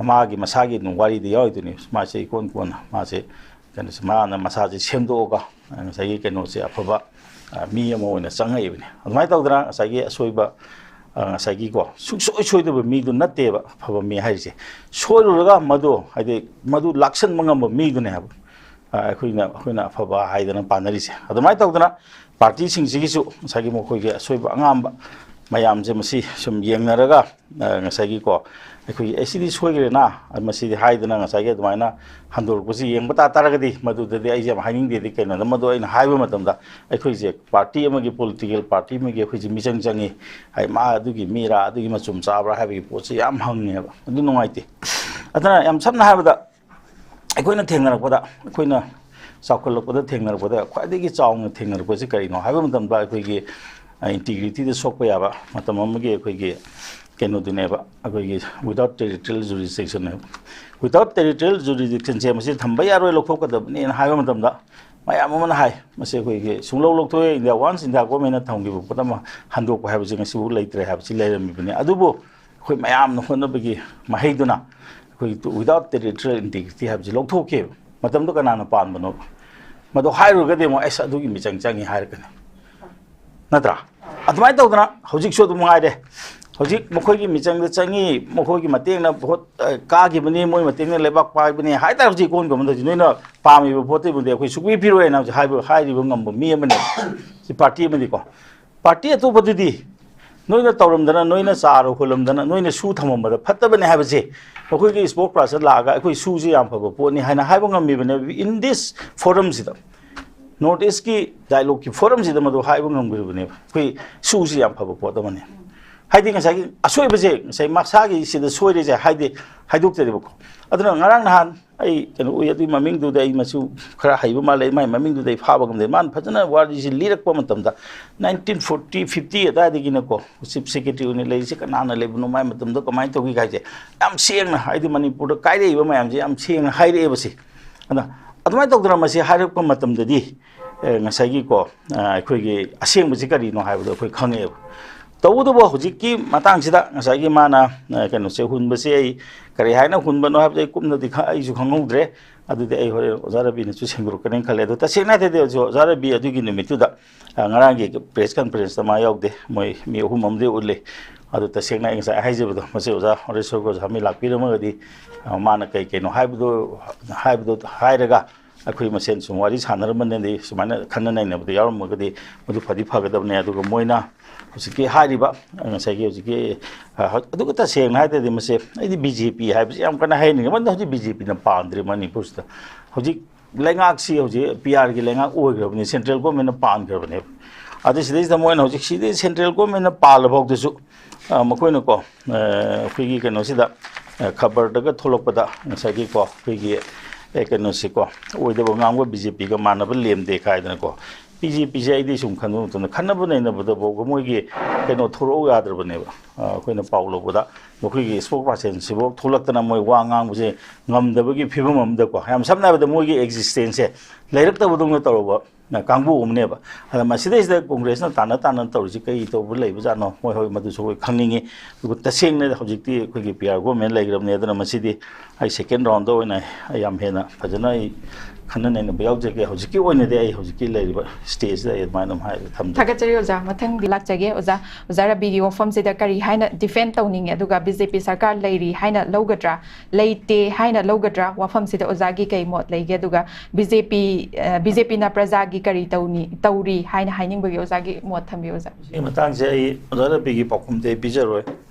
ꯃꯥꯒꯤ ꯃꯁꯥꯒꯤ ꯑꯗꯨꯝ ꯋꯥꯔꯤꯗ ꯌꯥꯎꯔꯤꯗꯨꯅꯤ꯫ ꯃꯥꯁꯦ ꯏꯀꯣꯟ ꯀꯣꯟꯅ ꯃꯥꯁꯦ, ꯀꯩꯅꯣꯁꯦ, ꯃꯥꯅ ꯃꯁꯥꯁꯦ ꯁꯦꯝꯗꯣꯛꯑꯒ, ꯑ, ꯉꯁꯥꯏꯒꯤ ꯀꯩꯅꯣꯁꯦ ꯑꯐꯕ, ꯑ, ꯃꯤ ꯑꯃ ꯑꯣꯏꯅ ꯆꯪꯉꯛꯏꯕꯅꯤ꯫ ꯑꯗꯨꯃꯥꯏꯅ ꯇꯧꯗꯅ ꯉꯁꯥꯏꯒꯤ ꯑꯁꯣꯏꯕ, ꯑ, ꯉꯁꯥꯏꯒꯤꯀꯣ, ꯁꯨꯡꯁꯣꯏ ꯁꯣꯏꯗꯕ ꯃꯤꯗꯨ ꯅꯠꯇꯦꯕ ꯑꯐꯕ ꯃꯤ ꯍꯥꯏꯔꯤꯁꯦ꯫ ꯁꯣꯏꯔꯨꯔꯒ ꯃꯗꯨ, ꯍꯥꯏꯗꯤ ꯃꯗꯨ ꯂꯥꯛꯁꯟꯕ ꯉꯝꯕ ꯃꯤꯗꯨꯅꯦ ꯍꯥꯏꯕ, ꯑ, ꯑꯩꯈꯣꯏꯅ, ꯑꯩꯈꯣꯏꯅ ꯑꯐꯕ ꯍꯥꯏꯗꯅ ꯄꯥꯅꯔꯤꯁꯦ꯫ ꯑꯗꯨꯃꯥꯏꯅ ꯇꯧꯗꯅ ꯄꯥꯔꯇꯤꯁꯤꯡꯁꯤꯒꯤꯁꯨ ꯉꯁꯥꯏꯒꯤ ꯃꯈꯣꯏꯒꯤ ꯑꯁꯣꯏꯕ ꯑꯉꯥꯝꯕ ꯃꯌꯥꯝꯁꯦ ꯃꯁꯤ ꯁꯨꯝ ꯌꯦꯡꯅꯔꯒ, ꯑ, ꯉꯁꯥꯏꯒꯤꯀꯣ, ꯑꯩꯈꯣꯏꯒꯤ, "ꯑꯦ, ꯁꯤꯗꯤ ꯁꯣꯏꯈ꯭ꯔꯦꯅ, ꯑ, ꯃꯁꯤꯗꯤ" ꯍꯥꯏꯗꯅ ꯉꯁꯥꯏꯒꯤ ꯑꯗꯨꯃꯥꯏꯅ ꯍꯟꯗꯣꯔꯛꯄꯁꯤ ꯌꯦꯡꯕ ꯇꯥ ꯇꯥꯔꯒꯗꯤ, ꯃꯗꯨꯗꯗꯤ ꯑꯩꯁꯦ ꯌꯥꯝ ꯍꯥꯏꯅꯤꯡꯗꯦꯗꯤ꯫ ꯀꯩꯅꯣꯗ, ꯃꯗꯨ ꯑꯩꯅ ꯍꯥꯏꯕ ꯃꯇꯝꯗ ꯑꯩꯈꯣꯏꯁꯦ ꯄꯥꯔꯇꯤ ꯑꯃꯒꯤ, ꯄꯣꯂꯤꯇꯤꯀꯦꯜ ꯄꯥꯔꯇꯤ ꯑꯃꯒꯤ ꯑꯩꯈꯣꯏꯁꯦ ꯃꯤꯆꯪ ꯆꯪꯉꯤ, ꯍꯥꯏ, ꯃꯥ ꯑꯗꯨꯒꯤ ꯃꯤꯔꯥ, ꯑꯗꯨꯒꯤ ꯃꯆꯨꯝ ꯆꯥꯕ꯭ꯔꯥ ꯍꯥꯏꯕꯒꯤ ꯄꯣꯠꯁꯦ ꯌꯥꯝ ꯍꯪꯉꯦꯕ꯫ ꯑꯗꯨ ꯅꯨꯡꯉꯥꯏꯇꯦ꯫ ꯑꯗꯨꯅ ꯌꯥꯝ ꯁꯝꯅ ꯍꯥꯏꯔꯕꯗ, ꯑꯩꯈꯣꯏꯅ ꯊꯦꯡꯅꯔꯛꯄꯗ, ꯑꯩꯈꯣꯏꯅ ꯆꯥꯎꯈꯠꯂꯛꯄꯗ ꯊꯦꯡꯅꯔꯛꯄꯗ ꯈ꯭ꯋꯥꯏꯗꯒꯤ ꯆꯥꯎꯅ ꯊꯦꯡꯅꯔꯛꯄꯁꯤ ꯀꯔꯤꯅꯣ ꯍꯥꯏꯕ ꯃꯇꯝꯗ, ꯑꯩꯈꯣꯏꯒꯤ, ꯑ, ꯏꯟꯇꯤꯒ꯭ꯔꯤꯇꯤꯗ ꯁꯣꯛꯄ ꯌꯥꯕ ꯃꯇꯝ ꯑꯃꯒꯤ ꯑꯩꯈꯣꯏꯒꯤ ꯀꯩꯅꯣꯗꯨꯅꯦꯕ, ꯑꯩꯈꯣꯏꯒꯤ without territorial jurisdiction ꯅꯦꯕ꯫ Without territorial jurisdiction ꯁꯦ ꯃꯁꯤ ꯊꯝꯕ ꯌꯥꯔꯣꯏ, ꯂꯧꯊꯣꯛꯀꯗꯕꯅꯦꯅ ꯍꯥꯏꯕ ꯃꯇꯝꯗ, ꯃꯌꯥꯝ ꯑꯃꯅ ꯍꯥꯏ, "ꯃꯁꯤ ꯑꯩꯈꯣꯏꯒꯤ ꯁꯨꯡꯂꯧ ꯂꯧꯊꯣꯛꯑꯦ, ꯏꯟꯗꯤꯌꯥ, once ꯏꯟꯗꯤꯌꯥ ꯒꯣꯔꯃꯦꯟꯅ ꯊꯝꯈꯤꯕ ꯄꯣꯠ ꯑꯃ ꯍꯟꯗꯣꯛꯄ ꯍꯥꯏꯕꯁꯤ ꯉꯁꯤꯐꯥꯎ ꯂꯩꯇ꯭ꯔꯦ" ꯍꯥꯏꯕꯁꯤ ꯂꯩꯔꯝꯃꯤꯕꯅꯤ꯫ ꯑꯗꯨꯕꯨ ꯑꯩꯈꯣꯏ ꯃꯌꯥꯝꯅ ꯍꯣꯠꯅꯕꯒꯤ ꯃꯍꯩꯗꯨꯅ ꯑꯩꯈꯣꯏꯒꯤ without territorial integrity ꯍꯥꯏꯕꯁꯤ ꯂꯧꯊꯣꯛꯈꯤꯑꯕ꯫ ꯃꯇꯝꯗꯨ ꯀꯅꯥꯅ ꯄꯥꯟꯕꯅꯣ? ꯃꯗꯨ ꯍꯥꯏꯔꯨꯔꯒꯗꯤ ꯑꯃꯨꯛ, "ꯑꯁ, ꯑꯗꯨꯒꯤ ꯃꯤꯆꯪ ꯆꯪꯉꯤ" ꯍꯥꯏꯔꯛꯀꯅꯤ, ꯅꯠꯇ꯭ꯔꯥ? ꯑꯗꯨꯃꯥꯏꯅ ꯇꯧꯗꯅ ꯍꯧꯖꯤꯛꯁꯨ ꯑꯗꯨꯝ ꯉꯥꯏꯔꯦ꯫ ꯍꯧꯖꯤꯛ ꯃꯈꯣꯏꯒꯤ ꯃꯤꯆꯪꯗ ꯆꯪꯉꯤ, ꯃꯈꯣꯏꯒꯤ ꯃꯇꯦꯡꯅ ꯚꯣꯠ, ꯑ, ꯀꯥꯈꯤꯕꯅꯤ, ꯃꯣꯏ ꯃꯇꯦꯡꯅ ꯂꯩꯕꯥꯛ ꯄꯥꯏꯕꯅꯤ ꯍꯥꯏꯇꯥꯔꯦ꯫ ꯍꯧꯖꯤꯛ ꯀꯣꯟ ꯀꯣꯟꯕꯗ ꯍꯧꯖꯤꯛ ꯅꯣꯏꯅ ꯄꯥꯝꯃꯤꯕ ꯚꯣꯠꯇꯨꯕꯨꯗꯤ ꯑꯩꯈꯣꯏ ꯁꯨꯛꯄꯤ ꯄꯤꯔꯣꯏꯅ ꯍꯧꯖꯤꯛ ꯍꯥꯏꯕ, ꯍꯥꯏꯔꯤꯕ ꯉꯝꯕ ꯃꯤ ꯑꯃꯅꯦ꯫ ꯁꯤ ꯄꯥꯔꯇꯤ ꯑꯃꯗꯤꯀꯣ, ꯄꯥꯔꯇꯤ ꯑꯇꯣꯞꯄꯗꯨꯗꯤ ꯅꯣꯏꯅ ꯇꯧꯔꯝꯗꯅ, ꯅꯣꯏꯅ ꯆꯥꯔ ꯍꯨꯜꯂꯝꯗꯅ, ꯅꯣꯏꯅ ꯁꯨ ꯊꯝꯃꯝꯕꯗ ꯐꯠꯇꯕꯅꯦ ꯍꯥꯏꯕꯁꯦ ꯑꯩꯈꯣꯏꯒꯤ ꯁ꯭ꯄꯣꯛꯁ ꯄꯥꯔꯁꯟ ꯂꯥꯛꯑꯒ ꯑꯩꯈꯣꯏ ꯁꯨꯁꯤ ꯌꯥꯝ ꯐꯕ ꯄꯣꯠꯅꯤ ꯍꯥꯏꯅ ꯍꯥꯏꯕ ꯉꯝꯃꯤꯕꯅꯦꯕ꯫ In this forum ꯁꯤꯗ, ꯅꯣꯔꯠ ꯏꯁꯀꯤ ꯗꯥꯏꯂꯣꯒꯀꯤ ꯐꯣꯔꯝꯁꯤꯗ ꯃꯗꯨ ꯍꯥꯏꯕ ꯉꯝꯈ꯭ꯔꯤꯕꯅꯦꯕ꯫ ꯑꯩꯈꯣꯏ ꯁꯨꯁꯤ ꯌꯥꯝ ꯐꯕ ꯄꯣꯠ ꯑꯃꯅꯤ꯫ ꯍꯥꯏꯗꯤ ꯉꯁꯥꯏꯒꯤ ꯑꯁꯣꯏꯕꯁꯦ, ꯉꯁꯥꯏ ꯃꯁꯥꯒꯤ ꯁꯤꯗ ꯁꯣꯏꯔꯤꯁꯦ ꯍꯥꯏꯗꯤ ꯍꯥꯏꯗꯣꯛꯆꯔꯤꯕꯀꯣ꯫ ꯑꯗꯨꯅ ꯉꯔꯥꯡ ꯅꯍꯥꯟ ꯑꯩ ꯀꯩꯅꯣ ꯎꯏ, ꯑꯗꯨꯒꯤ ꯃꯃꯤꯡꯗꯨꯗ ꯑꯩ ꯃꯆꯨ ꯈꯔ ꯍꯩꯕ ꯃꯥꯜꯂꯦ, ꯃꯥꯏ ꯃꯃꯤꯡꯗꯨꯗ ꯑꯩ ꯐꯥꯕ ꯉꯝꯗꯦ꯫ ꯃꯥꯅ ꯐꯖꯅ ꯋꯥꯔꯤꯁꯤ ꯂꯤꯔꯛꯄ ꯃꯇꯝꯗ, ꯅꯥꯏꯟꯇꯤꯟ ꯐꯣꯔꯇꯤ ꯐꯤꯐꯇꯤ ꯑꯗꯨꯋꯥꯏꯗꯒꯤꯅꯀꯣ, ꯆꯤꯐ ꯁꯦꯀ꯭ꯔꯦꯇꯔꯤ ꯑꯣꯏꯅ ꯂꯩꯔꯤꯁꯦ ꯀꯅꯥꯅ ꯂꯩꯕꯅꯣ, ꯃꯥꯏ ꯃꯇꯝꯗ ꯀꯃꯥꯏꯅ ꯇꯧꯈꯤ ꯍꯥꯏꯁꯦ ꯌꯥꯝ ꯁꯦꯡꯅ, ꯍꯥꯏꯗꯤ ꯃꯅꯤꯄꯨꯔꯗ ꯀꯥꯏꯔꯛꯏꯕ ꯃꯌꯥꯝꯁꯦ ꯌꯥꯝ ꯁꯦꯡꯅ ꯍꯥꯏꯔꯛꯑꯦꯕ ꯁꯤ꯫ ꯑꯗ ꯑꯗꯨꯃꯥꯏꯅ ꯇꯧꯗꯅ ꯃꯁꯤ ꯍꯥꯏꯔꯛꯄ ꯃꯇꯝꯗꯗꯤ, ꯑꯦ, ꯉꯁꯥꯏꯒꯤꯀꯣ, ꯑ, ꯑꯩꯈꯣꯏꯒꯤ ꯑꯁꯦꯡꯕꯁꯤ ꯀꯔꯤꯅꯣ ꯍꯥꯏꯕꯗꯣ ꯑꯩꯈꯣꯏ ꯈꯪꯉꯛꯑꯦꯕ꯫ ꯇꯧꯕꯇꯕꯨ ꯍꯧꯖꯤꯛꯀꯤ ꯃꯇꯥꯡꯁꯤꯗ ꯉꯁꯥꯏꯒꯤ ꯃꯥꯅ, ꯑ, ꯀꯩꯅꯣꯁꯦ ꯍꯨꯟꯕꯁꯦ ꯑꯩ ꯀꯔꯤ ꯍꯥꯏꯅ ꯍꯨꯟꯕꯅꯣ ꯍꯥꯏꯕꯗꯣ ꯑꯩ ꯀꯨꯞꯅꯗꯤ ꯈ-, ꯑꯩꯁꯨ ꯈꯪꯍꯧꯗ꯭ꯔꯦ꯫ ꯑꯗꯨꯗꯤ ꯑꯩ ꯍꯣꯔꯦꯟ ꯑꯣꯖꯥ ꯔꯕꯤꯅꯁꯨ ꯁꯦꯡꯗꯣꯔꯛꯀꯅꯤꯅ ꯈꯜꯂꯦ꯫ ꯑꯗꯣ ꯇꯁꯦꯡꯅ ꯍꯥꯏꯔꯗꯤ ꯍꯧꯖꯤꯛ ꯑꯣꯖꯥ ꯔꯕꯤ ꯑꯗꯨꯒꯤ ꯅꯨꯃꯤꯠꯇꯨꯗ, ꯑ, ꯉꯔꯥꯡꯒꯤ ꯄ꯭ꯔꯦꯁ ꯀꯟꯐꯔꯦꯟꯁꯇ ꯃꯥ ꯌꯥꯎꯗꯦ꯫ ꯃꯣꯏ ꯃꯤ ꯑꯍꯨꯝ ꯑꯃꯗꯤ ꯎꯠꯂꯤ꯫ ꯑꯗꯨ ꯇꯁꯦꯡꯅ ꯑꯩ ꯉꯁꯥꯏ ꯍꯥꯏꯖꯕꯗꯣ, ꯃꯁꯤ ꯑꯣꯖꯥ ꯍꯣꯔꯦꯁꯣꯔꯒ ꯑꯣꯖꯥ ꯃꯤ ꯂꯥꯛꯄꯤꯔꯝꯃꯒꯗꯤ, ꯑ, ꯃꯥꯅ ꯀꯩ ꯀꯩꯅꯣ ꯍꯥꯏꯕꯗꯣ, ꯍꯥꯏꯕꯗꯣ ꯍꯥꯏꯔꯒ ꯑꯩꯈꯣꯏ ꯃꯁꯦꯟ ꯁꯨꯝ ꯋꯥꯔꯤ ꯁꯥꯟꯅꯔꯝꯕꯅꯗꯤ, ꯁꯨꯃꯥꯏꯅ ꯈꯟꯅ ꯅꯩꯅꯕꯗ ꯌꯥꯎꯔꯝꯃꯒꯗꯤ ꯃꯗꯨ ꯐꯗꯤ ꯐꯒꯗꯕꯅꯦ꯫ ꯑꯗꯨꯒ ꯃꯣꯏꯅ ꯍꯧꯖꯤꯛꯀꯤ ꯍꯥꯏꯔꯤꯕ, ꯉꯁꯥꯏꯒꯤ ꯍꯧꯖꯤꯛꯀꯤ, ꯑ, ꯑꯗꯨꯒ ꯇꯁꯦꯡꯅ ꯍꯥꯏꯔꯗꯤ ꯃꯁꯦ ꯑꯩꯗꯤ ꯕꯤ ꯖꯦ ꯄꯤ ꯍꯥꯏꯕꯁꯤ ꯌꯥꯝ ꯀꯟꯅ ꯍꯥꯏꯍꯟꯅꯤꯡꯉꯦ꯫ ꯃꯔꯝꯗꯤ ꯍꯧꯖꯤꯛ ꯕꯤ ꯖꯦ ꯄꯤꯅ ꯄꯥꯟꯗ꯭ꯔꯦ ꯃꯅꯤꯄꯨꯔꯁꯤꯗ꯫ ꯍꯧꯖꯤꯛ ꯂꯩꯉꯥꯛꯁꯤ ꯍꯧꯖꯤꯛ ꯄꯤ ꯑꯥꯔꯒꯤ ꯂꯩꯉꯥꯛ ꯑꯣꯏꯈ꯭ꯔꯕꯅꯤ, ꯁꯦꯟꯇ꯭ꯔꯦꯜ ꯒꯣꯔꯃꯦꯟꯅ ꯄꯥꯟꯈ꯭ꯔꯕꯅꯦꯕ꯫ ꯑꯗꯨ ꯁꯤꯗꯩꯁꯤꯗ ꯃꯣꯏꯅ ꯍꯧꯖꯤꯛ ꯁꯤꯗꯩ ꯁꯦꯟꯇ꯭ꯔꯦꯜ ꯒꯣꯔꯃꯦꯟꯅ ꯄꯥꯜꯂ ꯐꯥꯎꯗꯁꯨ, ꯑ, ꯃꯈꯣꯏꯅꯀꯣ, ꯑ, ꯑꯩꯈꯣꯏꯒꯤ ꯀꯩꯅꯣꯁꯤꯗ, ꯑ, ꯈꯕꯔꯗꯒ ꯊꯣꯛꯂꯛꯄꯗ ꯉꯁꯥꯏꯒꯤꯀꯣ, ꯑꯩꯈꯣꯏꯒꯤ, ꯑꯦ, ꯀꯩꯅꯣꯁꯤꯀꯣ, ꯑꯣꯏꯗꯕ ꯉꯥꯡꯕ ꯕꯤ ꯖꯦ ꯄꯤꯒ ꯃꯥꯟꯅꯕ ꯂꯦꯝꯗꯦ ꯀꯥꯏꯗꯅꯀꯣ, ꯕꯤ ꯖꯦ ꯄꯤꯁꯦ ꯑꯩꯗꯤ ꯁꯨꯝ ꯈꯟꯕ ꯃꯇꯝꯗ ꯈꯟꯅꯕ ꯅꯩꯅꯕꯗꯐꯥꯎꯕ ꯃꯣꯏꯒꯤ ꯀꯩꯅꯣ ꯊꯣꯔꯛꯎ ꯌꯥꯗ꯭ꯔꯕꯅꯦꯕ꯫ ꯑ, ꯑꯩꯈꯣꯏꯅ ꯄꯥꯎ ꯂꯧꯕꯗ ꯃꯈꯣꯏꯒꯤ ꯁ꯭ꯄꯣꯛꯁ ꯄꯥꯔꯁꯟꯁꯤꯐꯥꯎ ꯊꯣꯛꯂꯛꯇꯅ ꯃꯣꯏ ꯋꯥ ꯉꯥꯡꯕꯁꯦ ꯉꯝꯗꯕꯒꯤ ꯐꯤꯕꯝ ꯑꯃꯗꯀꯣ, ꯌꯥꯝ ꯁꯝꯅ ꯍꯥꯏꯔꯕꯗ ꯃꯣꯏꯒꯤ ꯑꯦꯛꯖꯤꯁꯇꯦꯟꯁꯁꯦ ꯂꯩꯔꯛꯇꯕꯗꯧꯅ ꯇꯧꯔꯕ ꯀꯥꯡꯕꯨ ꯑꯃꯅꯦꯕ꯫ ꯑꯗ ꯃꯁꯤꯗꯩꯁꯤꯗ ꯀꯣꯡꯒ꯭ꯔꯦꯁꯅ ꯇꯥꯟꯅ ꯇꯥꯟꯅ ꯇꯧꯔꯤꯁꯤ ꯀꯔꯤ ꯇꯧꯕ ꯂꯩꯕꯖꯥꯠꯅꯣ? ꯍꯣꯏ, ꯍꯣꯏ, ꯃꯗꯨꯁꯨ ꯑꯩꯈꯣꯏ ꯈꯪꯅꯤꯡꯉꯤ꯫ ꯑꯗꯨꯒ ꯇꯁꯦꯡꯅ ꯍꯧꯖꯤꯛꯇꯤ ꯑꯩꯈꯣꯏꯒꯤ ꯄꯤ ꯑꯥꯔ ꯒꯣꯔꯃꯦꯟ ꯂꯩꯈ꯭ꯔꯕꯅꯦ꯫ ꯑꯗꯨꯅ ꯃꯁꯤꯗꯤ ꯑꯩ ꯁꯦꯀꯦꯟ ꯔꯥꯎꯟꯗ ꯑꯣꯏꯅ ꯑꯩ ꯌꯥꯝ ꯍꯦꯟꯅ ꯐꯖꯅ ꯑꯩ ꯈꯟꯅ ꯅꯩꯅꯕ ꯌꯥꯎꯖꯒꯦ꯫ ꯍꯧꯖꯤꯛꯀꯤ ꯑꯣꯏꯅꯗꯤ ꯑꯩ ꯍꯧꯖꯤꯛꯀꯤ ꯂꯩꯔꯤꯕ stageꯁꯤꯗ ꯑꯩ ꯑꯗꯨꯃꯥꯏꯅ ꯑꯗꯨꯝ ꯍꯥꯏ ꯊꯝꯖꯒꯦ꯫ ꯊꯥꯒꯠꯆꯔꯤ ꯑꯣꯖꯥ꯫ ꯃꯊꯪꯗꯤ ꯂꯥꯛꯆꯒꯦ ꯑꯣꯖꯥ꯫ ꯑꯣꯖꯥ ꯔꯕꯤꯒꯤ ꯋꯥꯐꯝꯁꯤꯗ ꯀꯔꯤ ꯍꯥꯏꯅ defend ꯇꯧꯅꯤꯡꯉꯤ, ꯑꯗꯨꯒ B J P ꯁꯔꯀꯥꯔ ꯂꯩꯔꯤ ꯍꯥꯏꯅ ꯂꯧꯒꯗ꯭ꯔꯥ, ꯂꯩꯇꯦ ꯍꯥꯏꯅ ꯂꯧꯒꯗ꯭ꯔꯥ? ꯋꯥꯐꯝꯁꯤꯗ ꯑꯣꯖꯥꯒꯤ ꯀꯩ ꯃꯣꯠ ꯂꯩꯒꯦ? ꯑꯗꯨꯒ B J P, ꯑ, B J Pꯅ ꯄ꯭ꯔꯖꯥꯒꯤ ꯀꯔꯤ ꯇꯧꯅꯤ, ꯇꯧꯔꯤ ꯍꯥꯏꯅ ꯍꯥꯏꯅꯤꯡꯕꯒꯦ? ꯑꯣꯖꯥꯒꯤ ꯃꯣꯠ ꯊꯝꯕꯤꯌꯨ ꯑꯣꯖꯥ꯫ ꯁꯤꯒꯤ ꯃꯇꯥꯡꯁꯦ ꯑꯩ ꯑꯣꯖꯥ ꯔꯕꯤꯒꯤ ꯄꯥꯎꯈꯨꯝꯗꯤ ꯑꯩ ꯄꯤꯖꯔꯣꯏ,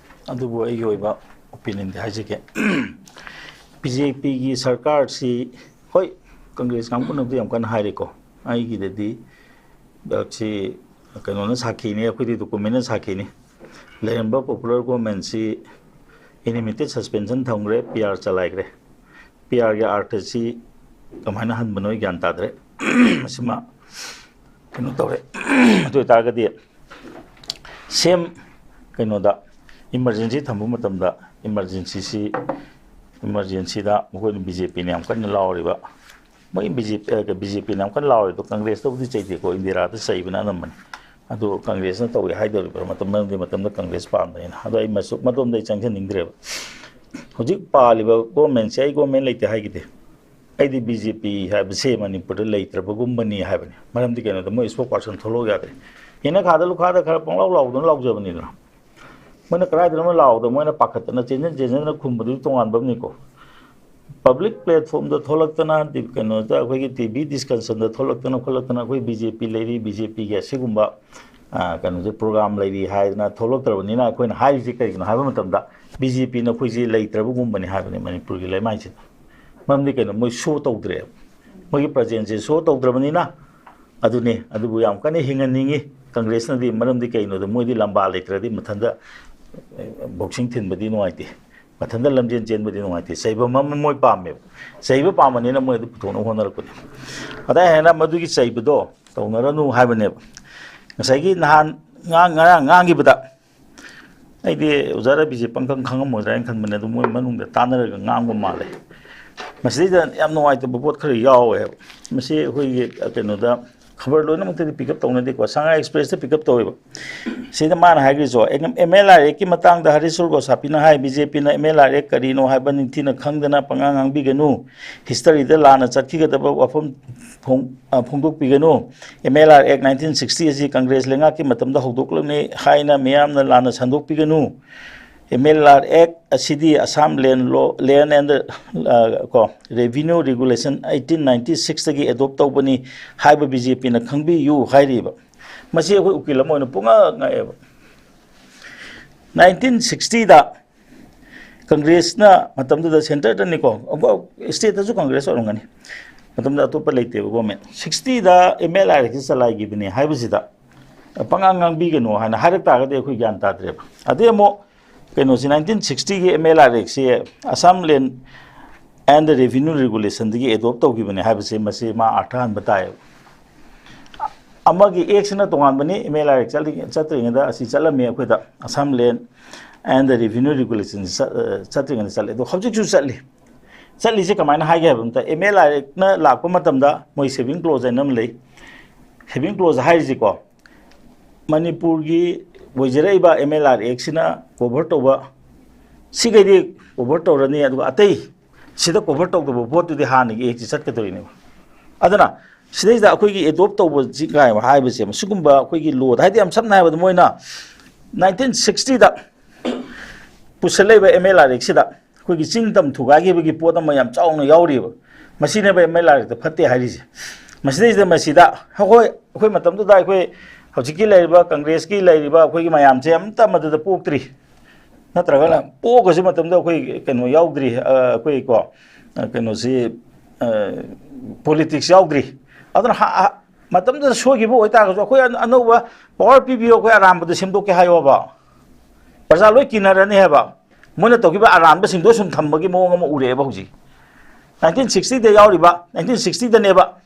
ꯑꯗꯨꯕꯨ ꯑꯩꯒꯤ ꯑꯣꯏꯕ opinionꯗꯤ ꯍꯥꯏꯖꯒꯦ꯫ B J Pꯒꯤ ꯁꯔꯀꯥꯔꯁꯤ, ꯍꯣꯏ, ꯀꯪꯒ꯭ꯔꯦꯁ ꯀꯥꯡꯕꯨꯅꯕꯨꯗꯤ ꯌꯥꯝ ꯀꯟꯅ ꯍꯥꯏꯔꯤꯀꯣ, ꯑꯩꯒꯤꯗꯗꯤ ꯁꯤ ꯀꯩꯅꯣꯅ ꯁꯥꯈꯤꯅꯤ, ꯑꯩꯈꯣꯏꯗꯤ documentꯅ ꯁꯥꯈꯤꯅꯤ꯫ ꯂꯩꯔꯝꯕ popular governmentꯁꯤ intermittent suspension ꯊꯝꯈ꯭ꯔꯦ, P R ꯆꯂꯥꯏꯈ꯭ꯔꯦ꯫ P Rꯒꯤ ꯑꯥꯔꯊꯁꯤ ꯀꯃꯥꯏꯅ ꯍꯟꯕꯅꯣ ꯑꯩ ꯒ꯭ꯌꯥꯟ ꯇꯥꯗ꯭ꯔꯦ꯫ ꯃꯁꯤꯃ ꯀꯩꯅꯣ ꯇꯧꯔꯦ꯫ ꯑꯗꯨ ꯑꯣꯏꯇꯥꯔꯒꯗꯤ same ꯀꯩꯅꯣꯗ emergency ꯊꯝꯕ ꯃꯇꯝꯗ emergencyꯁꯤ, emergencyꯗ ꯃꯈꯣꯏꯅ B J Pꯅ ꯌꯥꯝ ꯀꯟꯅ ꯂꯥꯎꯔꯤꯕ, ꯃꯣꯏ B J P, ꯑ, B J Pꯅ ꯌꯥꯝ ꯀꯟꯅ ꯂꯥꯎꯔꯤꯗꯣ ꯀꯪꯒ꯭ꯔꯦꯁꯇꯕꯨꯗꯤ ꯆꯩꯗꯦꯀꯣ, ꯏꯟꯗꯤꯔꯥꯗ ꯆꯩꯕꯅ ꯑꯅꯝꯕꯅꯤ꯫ ꯑꯗꯣ ꯀꯪꯒ꯭ꯔꯦꯁꯅ ꯇꯧꯏ ꯍꯥꯏꯗꯧꯔꯤꯕ ꯃꯇꯝ, ꯃꯔꯝꯗꯤ ꯃꯇꯝꯗ ꯀꯪꯒ꯭ꯔꯦꯁ ꯄꯥꯝꯕꯅꯤꯅ꯫ ꯑꯗꯣ ꯑꯩ ꯃꯁꯨ-, ꯃꯗꯣꯝꯗ ꯑꯩ ꯆꯪꯁꯤꯟꯅꯤꯡꯗ꯭ꯔꯦꯕ꯫ ꯍꯧꯖꯤꯛ ꯄꯥꯜꯂꯤꯕ governmentꯁꯦ, ꯑꯩ government ꯂꯩꯇꯦ ꯍꯥꯏꯈꯤꯗꯦ, ꯑꯩꯗꯤ B J P ꯍꯥꯏꯕꯁꯦ ꯃꯅꯤꯄꯨꯔꯗ ꯂꯩꯇ꯭ꯔꯕꯒꯨꯝꯕꯅꯤ ꯍꯥꯏꯕꯅꯤ꯫ ꯃꯔꯝꯗꯤ ꯀꯩꯅꯣꯗ ꯃꯣꯏ spokesperson ꯊꯣꯛꯂꯛꯑꯣ ꯌꯥꯗ꯭ꯔꯦ꯫ ꯌꯦꯅꯈꯥꯗ ꯂꯨꯈꯥꯗ ꯈꯔ ꯄꯪꯂꯥꯎ ꯂꯥꯎꯗꯅ ꯂꯥꯎꯖꯕꯅꯤꯗꯅ꯫ ꯃꯣꯏꯅ ꯀꯗꯥꯏꯗꯅꯣ ꯂꯥꯎꯕꯗ ꯃꯣꯏꯅ ꯄꯥꯈꯠꯇꯅ ꯆꯦꯟꯁꯤꯟ ꯆꯦꯟꯁꯤꯟꯗꯅ ꯈꯨꯝꯕꯗꯨꯗꯤ ꯇꯣꯉꯥꯟꯕ ꯑꯃꯅꯤꯀꯣ꯫ Public platformꯗ ꯊꯣꯛꯂꯛꯇꯅ, ꯗꯤ-, ꯀꯩꯅꯣꯗ ꯑꯩꯈꯣꯏꯒꯤ T V discussionꯗ ꯊꯣꯛꯂꯛꯇꯅ ꯈꯣꯠꯂꯛꯇꯅ ꯑꯩꯈꯣꯏ B J P ꯂꯩꯔꯤ, BJ Pꯒꯤ ꯑꯁꯤꯒꯨꯝꯕ, ꯑ, ꯀꯩꯅꯣꯁꯦ program ꯂꯩꯔꯤ ꯍꯥꯏꯗꯅ ꯊꯣꯛꯂꯛꯇ꯭ꯔꯕꯅꯤꯅ ꯑꯩꯈꯣꯏꯅ ꯍꯥꯏꯔꯤꯁꯦ ꯀꯔꯤꯒꯤꯅꯣ ꯍꯥꯏꯕ ꯃꯇꯝꯗ B J Pꯅ ꯑꯩꯈꯣꯏꯁꯦ ꯂꯩꯇ꯭ꯔꯕꯒꯨꯝꯕꯅꯤ ꯍꯥꯏꯕꯅꯤ ꯃꯅꯤꯄꯨꯔꯒꯤ ꯂꯩꯃꯥꯏꯁꯤꯗ꯫ ꯃꯔꯝꯗꯤ ꯀꯩꯅꯣ, ꯃꯣꯏ show ꯇꯧꯗ꯭ꯔꯦꯕ, ꯃꯣꯏꯒꯤ presenceꯁꯦ show ꯇꯧꯗ꯭ꯔꯕꯅꯤꯅ꯫ ꯑꯗꯨꯅꯤ, ꯑꯗꯨꯕꯨ ꯌꯥꯝ ꯀꯟꯅ ꯍꯤꯡꯍꯟꯅꯤꯡꯉꯤ꯫ ꯀꯪꯒ꯭ꯔꯦꯁꯅꯗꯤ, ꯃꯔꯝꯗꯤ ꯀꯩꯅꯣꯗ ꯃꯣꯏꯗꯤ ꯂꯝꯕꯥ ꯂꯩꯇ꯭ꯔꯗꯤ ꯃꯊꯟꯇ, ꯑꯦ, boxing ꯊꯤꯟꯕꯗꯤ ꯅꯨꯡꯉꯥꯏꯇꯦ, ꯃꯊꯟꯇ ꯂꯝꯖꯦꯟ ꯆꯦꯟꯕꯗꯤ ꯅꯨꯡꯉꯥꯏꯇꯦ꯫ ꯆꯩꯕꯝ ꯑꯃ ꯃꯣꯏ ꯄꯥꯝꯃꯦꯕ, ꯆꯩꯕ ꯄꯥꯝꯕꯅꯤꯅ ꯃꯣꯏ ꯑꯗꯨ ꯄꯨꯊꯣꯛꯅꯕ ꯍꯣꯠꯅꯔꯛꯄꯅꯦ꯫ ꯑꯗꯥꯏ ꯍꯥꯏꯅ ꯃꯗꯨꯒꯤ ꯆꯩꯕꯗꯣ ꯇꯧꯅꯔꯅꯨ ꯍꯥꯏꯕꯅꯦꯕ꯫ ꯉꯁꯥꯏꯒꯤ ꯅꯍꯥꯟ ꯉꯥꯡ-, ꯉꯔꯥꯡ ꯉꯥꯡꯈꯤꯕꯗ ꯑꯩꯗꯤ ꯑꯣꯖꯥ ꯔꯕꯤꯁꯦ ꯄꯪꯈꯪ ꯈꯪꯉꯝꯃꯣꯏꯗ꯭ꯔꯥ ꯍꯥꯏꯅ ꯈꯟꯕꯅꯦ, ꯑꯗꯨ ꯃꯣꯏ ꯃꯅꯨꯡꯗ ꯇꯥꯟꯅꯔꯒ ꯉꯥꯡꯕ ꯃꯥꯜꯂꯦ꯫ ꯃꯁꯤꯗꯩꯗ ꯌꯥꯝ ꯅꯨꯡꯉꯥꯏꯇꯕ ꯄꯣꯠ ꯈꯔ ꯌꯥꯎꯋꯦꯕ꯫ ꯃꯁꯤ ꯑꯩꯈꯣꯏꯒꯤ, ꯑ, ꯀꯩꯅꯣꯗ, ꯈꯕꯔ ꯂꯣꯏꯅꯃꯛꯇꯗꯤ ꯄꯤꯛ ꯑꯞ ꯇꯧꯅꯗꯦꯀꯣ, ꯁꯉꯥꯏ ꯑꯦꯛꯁꯄ꯭ꯔꯦꯁꯇ ꯄꯤꯛ ꯑꯞ ꯇꯧꯋꯦꯕ꯫ ꯁꯤꯗ ꯃꯥꯅ ꯍꯥꯏꯈ꯭ꯔꯤꯁꯣ, ꯑꯦꯝ ꯑꯦꯜ ꯑꯥꯔ ꯑꯦꯛꯀꯤ ꯃꯇꯥꯡꯗ ꯍꯔꯤꯁꯣꯔ ꯒꯣꯁꯥꯄꯤꯅ ꯍꯥꯏ, ꯕꯤ ꯖꯦ ꯄꯤꯅ ꯑꯦꯝ ꯑꯦꯜ ꯑꯥꯔ ꯑꯦꯛ ꯀꯔꯤꯅꯣ ꯍꯥꯏꯕ ꯅꯤꯡꯊꯤꯅ ꯈꯪꯗꯅ ꯄꯉꯥꯡ ꯉꯥꯡꯕꯤꯒꯅꯨ, ꯍꯤꯁꯇꯔꯤꯗ ꯂꯥꯟꯅ ꯆꯠꯈꯤꯒꯗꯕ ꯋꯥꯐꯝ ꯐꯣꯡ-, ꯑ, ꯐꯣꯡꯗꯣꯛꯄꯤꯒꯅꯨ꯫ ꯑꯦꯝ ꯑꯦꯜ ꯑꯥꯔ ꯑꯦꯛ ꯅꯥꯏꯟꯇꯤꯟ ꯁꯤꯛꯁꯇꯤ ꯑꯁꯤ ꯀꯪꯒ꯭ꯔꯦꯁ ꯂꯩꯉꯥꯛꯀꯤ ꯃꯇꯝꯗ ꯍꯧꯗꯣꯛꯂꯕꯅꯤ ꯍꯥꯏꯅ ꯃꯤꯌꯥꯝꯅ ꯂꯥꯟꯅ ꯁꯟꯗꯣꯛꯄꯤꯒꯅꯨ꯫ ꯑꯦꯝ ꯑꯦꯜ ꯑꯥꯔ ꯑꯦꯛ ꯑꯁꯤꯗꯤ Assam Land Law, Land and, ꯑ, ꯀꯣ, Revenue Regulation eighteen ninety sixꯇꯒꯤ ꯑꯦꯗꯣꯞ ꯇꯧꯕꯅꯤ ꯍꯥꯏꯕ ꯕꯤ ꯖꯦ ꯄꯤꯅ ꯈꯪꯕꯤꯌꯨ ꯍꯥꯏꯔꯤꯕ꯫ ꯃꯁꯤ ꯑꯩꯈꯣꯏ ꯎꯀꯤꯜ ꯑꯃ ꯑꯣꯏꯅ ꯄꯨꯡꯉꯛ ꯉꯛꯑꯦꯕ꯫ ꯅꯥꯏꯟꯇꯤꯟ ꯁꯤꯛꯁꯇꯤꯗ ꯀꯪꯒ꯭ꯔꯦꯁꯅ ꯃꯇꯝꯗꯨꯗ ꯁꯦꯟꯇꯔꯗꯅꯤꯀꯣ, ꯑꯃꯨꯛ ꯁ꯭ꯇꯦꯠꯇꯁꯨ ꯀꯪꯒ꯭ꯔꯦꯁ ꯑꯣꯏꯔꯝꯒꯅꯤ, ꯃꯇꯝꯗ ꯑꯇꯣꯞꯄ ꯂꯩꯇꯦꯕ ꯒꯣꯔꯃꯦꯟ꯫ ꯁꯤꯛꯁꯇꯤꯗ ꯑꯦꯝ ꯑꯦꯜ ꯑꯥꯔ ꯑꯦꯛꯁꯤ ꯆꯂꯥꯏꯈꯤꯕꯅꯤ ꯍꯥꯏꯕꯁꯤꯗ ꯄꯉꯥꯡ ꯉꯥꯡꯕꯤꯒꯅꯨ ꯍꯥꯏꯅ ꯍꯥꯏꯔꯛ ꯇꯥꯔꯒꯗꯤ ꯑꯩꯈꯣꯏ ꯒ꯭ꯌꯥꯟ ꯇꯥꯗ꯭ꯔꯦꯕ꯫ ꯑꯗꯩ ꯑꯃꯨꯛ ꯀꯩꯅꯣꯁꯤ, ꯅꯥꯏꯟꯇꯤꯟ ꯁꯤꯛꯁꯇꯤꯒꯤ ꯑꯦꯝ ꯑꯦꯜ ꯑꯥꯔ ꯑꯦꯛꯁꯤ Assam Land and Revenue Regulationꯗꯒꯤ ꯑꯦꯗꯣꯞ ꯇꯧꯈꯤꯕꯅꯤ ꯍꯥꯏꯕꯁꯦ, ꯃꯁꯤ ꯃꯥ ꯑꯥꯔꯊ ꯍꯟꯕ ꯇꯥꯏꯌꯦꯕ꯫ ꯑꯃꯒꯤ ꯑꯦꯛꯁꯤꯅ ꯇꯣꯉꯥꯟꯕꯅꯤ, ꯑꯦꯝ ꯑꯦꯜ ꯑꯥꯔ ꯑꯦꯛ ꯆꯠꯂꯤ-, ꯆꯠꯇ꯭ꯔꯤꯉꯩꯗ ꯑꯁꯤ ꯆꯠꯂꯝꯃꯤ ꯑꯩꯈꯣꯏꯗ, Assam Land and Revenue Regulation ꯆꯠ-, ꯑ, ꯆꯠꯇ꯭ꯔꯤꯉꯩꯗ ꯆꯠꯂꯤ꯫ ꯑꯗꯣ ꯍꯧꯖꯤꯛꯁꯨ ꯆꯠꯂꯤ꯫ ꯆꯠꯂꯤꯁꯦ ꯀꯃꯥꯏꯅ ꯍꯥꯏꯒꯦ ꯍꯥꯏꯕ ꯃꯇꯝꯗ, ꯑꯦꯝ ꯑꯦꯜ ꯑꯥꯔ ꯑꯦꯛꯅ ꯂꯥꯛꯄ ꯃꯇꯝꯗ ꯃꯣꯏ saving clause ꯍꯥꯏꯅ ꯑꯃ ꯂꯩ꯫ Saving clause ꯍꯥꯏꯔꯤꯁꯤꯀꯣ, ꯃꯅꯤꯄꯨꯔꯒꯤ ꯑꯣꯏꯖꯔꯛꯏꯕ ꯑꯦꯝ ꯑꯦꯜ ꯑꯥꯔ ꯑꯦꯛꯁꯤꯅ ꯀꯣꯚꯔ ꯇꯧꯕ ꯁꯤꯈꯩꯗꯤ ꯀꯣꯚꯔ ꯇꯧꯔꯅꯤ, ꯑꯗꯨꯒ ꯑꯇꯩ ꯁꯤꯗ ꯀꯣꯚꯔ ꯇꯧꯗꯕ ꯄꯣꯠꯇꯨꯗꯤ ꯍꯥꯟꯅꯒꯤ ꯑꯦꯛꯁꯤ ꯆꯠꯀꯗꯣꯏꯅꯦꯕ꯫ ꯑꯗꯨꯅ ꯁꯤꯗꯩꯁꯤꯗ ꯑꯩꯈꯣꯏꯒꯤ ꯑꯦꯗꯣꯞ ꯇꯧꯕꯁꯤ ꯀꯥꯏ ꯍꯥꯏꯕꯁꯦ, ꯁꯤꯒꯨꯝꯕ ꯑꯩꯈꯣꯏꯒꯤ ꯂꯣꯗ, ꯍꯥꯏꯗꯤ ꯌꯥꯝ ꯁꯝꯅ ꯍꯥꯏꯔꯕꯗ ꯃꯣꯏꯅ ꯅꯥꯏꯟꯇꯤꯟ ꯁꯤꯛꯁꯇꯤꯗ ꯄꯨꯁꯜꯂꯛꯏꯕ ꯑꯦꯝ ꯑꯦꯜ ꯑꯥꯔ ꯑꯦꯛꯁꯤꯗ ꯑꯩꯈꯣꯏꯒꯤ ꯆꯤꯡ ꯇꯝ ꯊꯨꯒꯥꯏꯈꯤꯕꯒꯤ ꯄꯣꯠ ꯑꯃ ꯌꯥꯝ ꯆꯥꯎꯅ ꯌꯥꯎꯔꯤꯕ꯫ ꯃꯁꯤꯅꯦꯕ ꯑꯦꯝ ꯑꯦꯜ ꯑꯥꯔ ꯑꯦꯛꯇ ꯐꯠꯇꯦ ꯍꯥꯏꯔꯤꯁꯦ꯫ ꯃꯁꯤꯗꯩꯁꯤꯗ ꯃꯁꯤꯗ ꯑꯩꯈꯣꯏ, ꯑꯩꯈꯣꯏ ꯃꯇꯝꯗꯨꯗ ꯑꯩꯈꯣꯏ ꯍꯧꯖꯤꯛꯀꯤ ꯂꯩꯔꯤꯕ ꯀꯪꯒ꯭ꯔꯦꯁꯀꯤ ꯂꯩꯔꯤꯕ ꯑꯩꯈꯣꯏꯒꯤ ꯃꯌꯥꯝꯁꯦ ꯑꯝꯇ ꯃꯗꯨꯗ ꯄꯣꯛꯇ꯭ꯔꯤ꯫ ꯅꯠꯇ꯭ꯔꯒꯅ ꯄꯣꯛꯑꯒꯁꯨ ꯃꯇꯝꯗ ꯑꯩꯈꯣꯏ ꯀꯩꯅꯣ ꯌꯥꯎꯗ꯭ꯔꯤ, ꯑ, ꯑꯩꯈꯣꯏ ꯀꯣ, ꯑ, ꯀꯩꯅꯣꯁꯤ, ꯑ, ꯄꯣꯂꯤꯇꯤꯛꯁ ꯌꯥꯎꯗ꯭ꯔꯤ꯫ ꯑꯗꯨꯅ ꯍꯥ-, ꯍꯥ-, ꯃꯇꯝꯗꯨꯗ ꯁꯣꯏꯈꯤꯕ ꯑꯣꯏꯇꯥꯔꯒꯁꯨ ꯑꯩꯈꯣꯏ ꯑꯅ-, ꯑꯅꯧꯕ ꯄꯋꯥꯔ ꯄꯤꯕꯤꯌꯣ, ꯑꯩꯈꯣꯏ ꯑꯔꯥꯟꯕꯗꯣ ꯁꯦꯝꯗꯣꯛꯀꯦ ꯍꯥꯏꯌꯣꯕ꯫ ꯄ꯭ꯔꯖꯥ ꯂꯣꯏ ꯀꯤꯅꯔꯅꯤ ꯍꯥꯏꯕ꯫ ꯃꯣꯏꯅ ꯇꯧꯈꯤꯕ ꯑꯔꯥꯟꯕꯁꯤꯡꯗꯣ ꯁꯨꯝ ꯊꯝꯕꯒꯤ ꯃꯑꯣꯡ ꯑꯃ ꯎꯔꯛꯑꯦꯕ ꯍꯧꯖꯤꯛ꯫ ꯅꯥꯏꯟꯇꯤꯟ ꯁꯤꯛꯁꯇꯤꯗ ꯌꯥꯎꯔꯤꯕ, ꯅꯥꯏꯟꯇꯤꯟ ꯁꯤꯛꯁꯇꯤꯗꯅꯦꯕ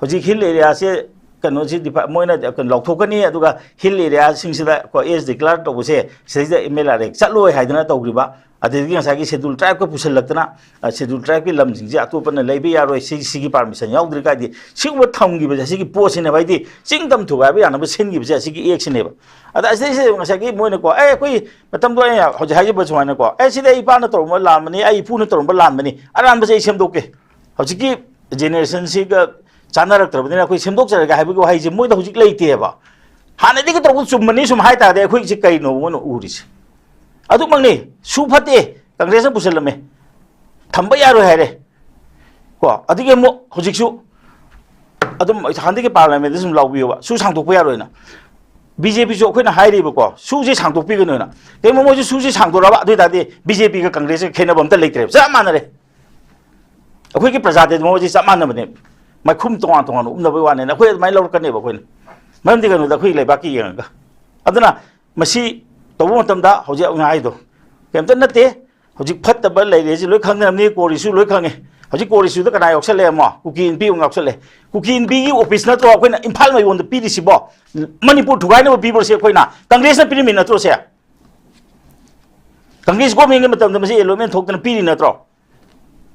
ꯍꯧꯖꯤꯛ ꯍꯤꯜ ꯑꯦꯔꯤꯌꯥꯁꯦ ꯀꯩꯅꯣꯁꯤ ꯗꯤꯄꯥ-, ꯃꯣꯏꯅ ꯀꯩꯅꯣ ꯂꯧꯊꯣꯛꯀꯅꯤ, ꯑꯗꯨꯒ ꯍꯤꯜ ꯑꯦꯔꯤꯌꯥꯁꯤꯡꯁꯤꯗ ꯀꯣ ꯑꯦꯖ ꯗꯤꯀ꯭ꯂꯦꯌꯔ ꯇꯧꯕꯁꯦ ꯁꯤꯗꯩꯁꯤꯗ ꯑꯦꯝ ꯑꯦꯜ ꯑꯥꯔ ꯑꯦꯛ ꯆꯠꯂꯣꯏ ꯍꯥꯏꯗꯅ ꯇꯧꯈ꯭ꯔꯤꯕ, ꯑꯗꯨꯗꯒꯤ ꯉꯁꯥꯏꯒꯤ ꯁꯦꯗꯨꯜ ꯇ꯭ꯔꯥꯏꯕꯀ ꯄꯨꯁꯤꯜꯂꯛꯇꯅ, ꯁꯦꯗꯨꯜ ꯇ꯭ꯔꯥꯏꯕꯀꯤ ꯂꯝꯁꯤꯡꯁꯦ ꯑꯇꯣꯞꯄꯅ ꯂꯩꯕ ꯌꯥꯔꯣꯏ, ꯁꯤ, ꯁꯤꯒꯤ ꯄꯥꯔꯃꯤꯁꯟ ꯌꯥꯎꯗ꯭ꯔꯤ ꯀꯥꯏꯗꯤ, ꯁꯤꯒꯨꯝꯕ ꯊꯝꯈꯤꯕꯁꯦ, ꯁꯤꯒꯤ ꯄꯣꯠꯁꯤꯅꯦꯕ, ꯍꯥꯏꯗꯤ ꯆꯤꯡꯗꯝ ꯊꯨꯒꯥꯏꯕ ꯌꯥꯅꯕ ꯁꯤꯟꯈꯤꯕꯁꯦ ꯑꯁꯤꯒꯤ ꯑꯦꯛꯁꯤꯅꯦꯕ꯫ ꯑꯗ ꯑꯁꯤꯗꯩꯁꯤꯗ ꯉꯁꯥꯏꯒꯤ ꯃꯣꯏꯅꯀꯣ, "ꯑꯦ, ꯑꯩꯈꯣꯏ ꯃꯇꯝꯗꯣ ꯑꯩꯅ ꯍꯧꯖꯤꯛ ꯍꯥꯏꯖꯕ ꯁꯨꯃꯥꯏꯅꯀꯣ, ꯑꯦ, ꯁꯤꯗꯤ ꯑꯩ ꯏꯄꯥꯅ ꯇꯧꯔꯝꯕ ꯂꯥꯟꯕꯅꯤ, ꯑꯩ ꯏꯄꯨꯅ ꯇꯧꯔꯝꯕ ꯂꯥꯟꯕꯅꯤ, ꯑꯔꯥꯟꯕꯁꯦ ꯑꯩ ꯁꯦꯝꯗꯣꯛꯀꯦ, ꯍꯧꯖꯤꯛꯀꯤ ꯖꯦꯅꯦꯔꯦꯁꯟꯁꯤꯒ ꯆꯥꯟꯅꯔꯛꯇ꯭ꯔꯕꯅꯤꯅ ꯑꯩꯈꯣꯏ ꯁꯦꯝꯗꯣꯛꯆꯔꯒꯦ" ꯍꯥꯏꯕꯒꯤ ꯋꯥꯍꯩꯁꯦ ꯃꯣꯏꯗ ꯍꯧꯖꯤꯛ ꯂꯩꯇꯦꯕ꯫ ꯍꯥꯟꯅꯗꯒꯤ ꯇꯧꯕ ꯆꯨꯝꯕꯅꯤ ꯁꯨꯝ ꯍꯥꯏ ꯇꯥꯔꯗꯤ ꯑꯩꯈꯣꯏꯁꯦ ꯀꯩꯅꯣ ꯃꯣꯏꯅ ꯎꯔꯤꯁꯦ? ꯑꯗꯨꯃꯛꯅꯤ, ꯁꯨ ꯐꯠꯇꯦ, ꯀꯪꯒ꯭ꯔꯦꯁꯅ ꯄꯨꯁꯤꯜꯂꯝꯃꯦ, ꯊꯝꯕ ꯌꯥꯔꯣꯏ ꯍꯥꯏꯔꯦ꯫ ꯀꯣ, ꯑꯗꯒꯤ ꯑꯃꯨꯛ ꯍꯧꯖꯤꯛꯁꯨ ꯑꯗꯨꯝ ꯍꯟꯗꯛꯀꯤ ꯄꯥꯔꯂꯤꯌꯥꯃꯦꯟꯗ ꯁꯨꯝ ꯂꯥꯎꯕꯤꯌꯣꯕ, ꯁꯨ ꯁꯥꯡꯗꯣꯛꯄ ꯌꯥꯔꯣꯏꯅ꯫ ꯕꯤ ꯖꯦ ꯄꯤꯁꯨ ꯑꯩꯈꯣꯏꯅ ꯍꯥꯏꯔꯤꯕꯀꯣ, ꯁꯨꯁꯦ ꯁꯥꯡꯗꯣꯛꯄꯤꯒꯅꯣꯅ꯫ ꯀꯩꯒꯨꯝꯕ ꯃꯣꯏꯁꯨ ꯁꯨꯁꯦ ꯁꯥꯡꯗꯣꯔꯛꯑꯕ, ꯑꯗꯨ ꯑꯣꯏ ꯇꯥꯔꯗꯤ ꯕꯤ ꯖꯦ ꯄꯤꯒ ꯀꯪꯒ꯭ꯔꯦꯁꯀ ꯈꯦꯠꯅꯕ ꯑꯝꯇ ꯂꯩꯇ꯭ꯔꯦꯕ, ꯆꯞ ꯃꯥꯟꯅꯔꯦ꯫ ꯑꯩꯈꯣꯏꯒꯤ ꯄ꯭ꯔꯖꯥꯗꯗꯤ ꯃꯣꯏꯁꯦ ꯆꯞ ꯃꯥꯟꯅꯕꯅꯦ꯫ ꯃꯥꯏꯈꯨꯝ ꯇꯣꯉꯥꯟ ꯇꯣꯉꯥꯟꯅ ꯎꯞꯅꯕꯒꯤ ꯋꯥꯅꯦꯅ ꯑꯩꯈꯣꯏ ꯑꯗꯨꯃꯥꯏꯅ ꯂꯧꯔꯛꯀꯅꯦꯕ ꯑꯩꯈꯣꯏꯅ꯫ ꯃꯔꯝꯗꯤ ꯀꯩꯅꯣꯗ, ꯑꯩꯈꯣꯏꯒꯤ ꯂꯩꯕꯥꯛꯀꯤ ꯌꯦꯡꯉꯒ꯫ ꯑꯗꯨꯅ ꯃꯁꯤ ꯇꯧꯕ ꯃꯇꯝꯗ ꯍꯧꯖꯤꯛ ꯑꯩꯅ ꯍꯥꯏꯗꯣ ꯀꯩꯝꯇ ꯅꯠꯇꯦ꯫ ꯍꯧꯖꯤꯛ ꯐꯠꯇꯕ ꯂꯩꯔꯦꯁꯤ ꯂꯣꯏ ꯈꯪꯅꯔꯝꯅꯤ, ꯀꯣꯔꯤꯁꯨ ꯂꯣꯏ ꯈꯪꯉꯦ꯫ ꯍꯧꯖꯤꯛ ꯀꯣꯔꯤꯁꯨꯗ ꯀꯅꯥ ꯌꯥꯎꯁꯜꯂꯛꯑꯦ? ꯑꯃꯣ ꯀꯨꯀꯤ ꯏꯟꯄꯤ ꯑꯃꯨꯛ ꯌꯥꯎꯁꯜꯂꯛꯑꯦ꯫ ꯀꯨꯀꯤ ꯏꯟꯄꯤꯒꯤ ꯑꯣꯐꯤꯁ ꯅꯠꯇ꯭ꯔꯣ ꯑꯩꯈꯣꯏꯅ ꯏꯝꯐꯥꯜ ꯃꯌꯣꯟꯗ ꯄꯤꯔꯤꯁꯤꯕꯣ? ꯃꯅꯤꯄꯨꯔ ꯊꯨꯒꯥꯏꯅꯕ ꯄꯤꯕ꯭ꯔꯣ ꯁꯤ ꯑꯩꯈꯣꯏꯅ? ꯀꯪꯒ꯭ꯔꯦꯁꯅ ꯄꯤꯔꯝꯃꯤ ꯅꯠꯇ꯭ꯔꯣ ꯁꯦ? ꯀꯪꯒ꯭ꯔꯦꯁ ꯒꯣꯔꯃꯦꯟꯒꯤ ꯃꯇꯝꯗ ꯃꯁꯤ ꯑꯦꯂꯣꯠꯃꯦꯟ ꯊꯣꯛꯇꯅ ꯄꯤꯔꯤ ꯅꯠꯇ꯭ꯔꯣ?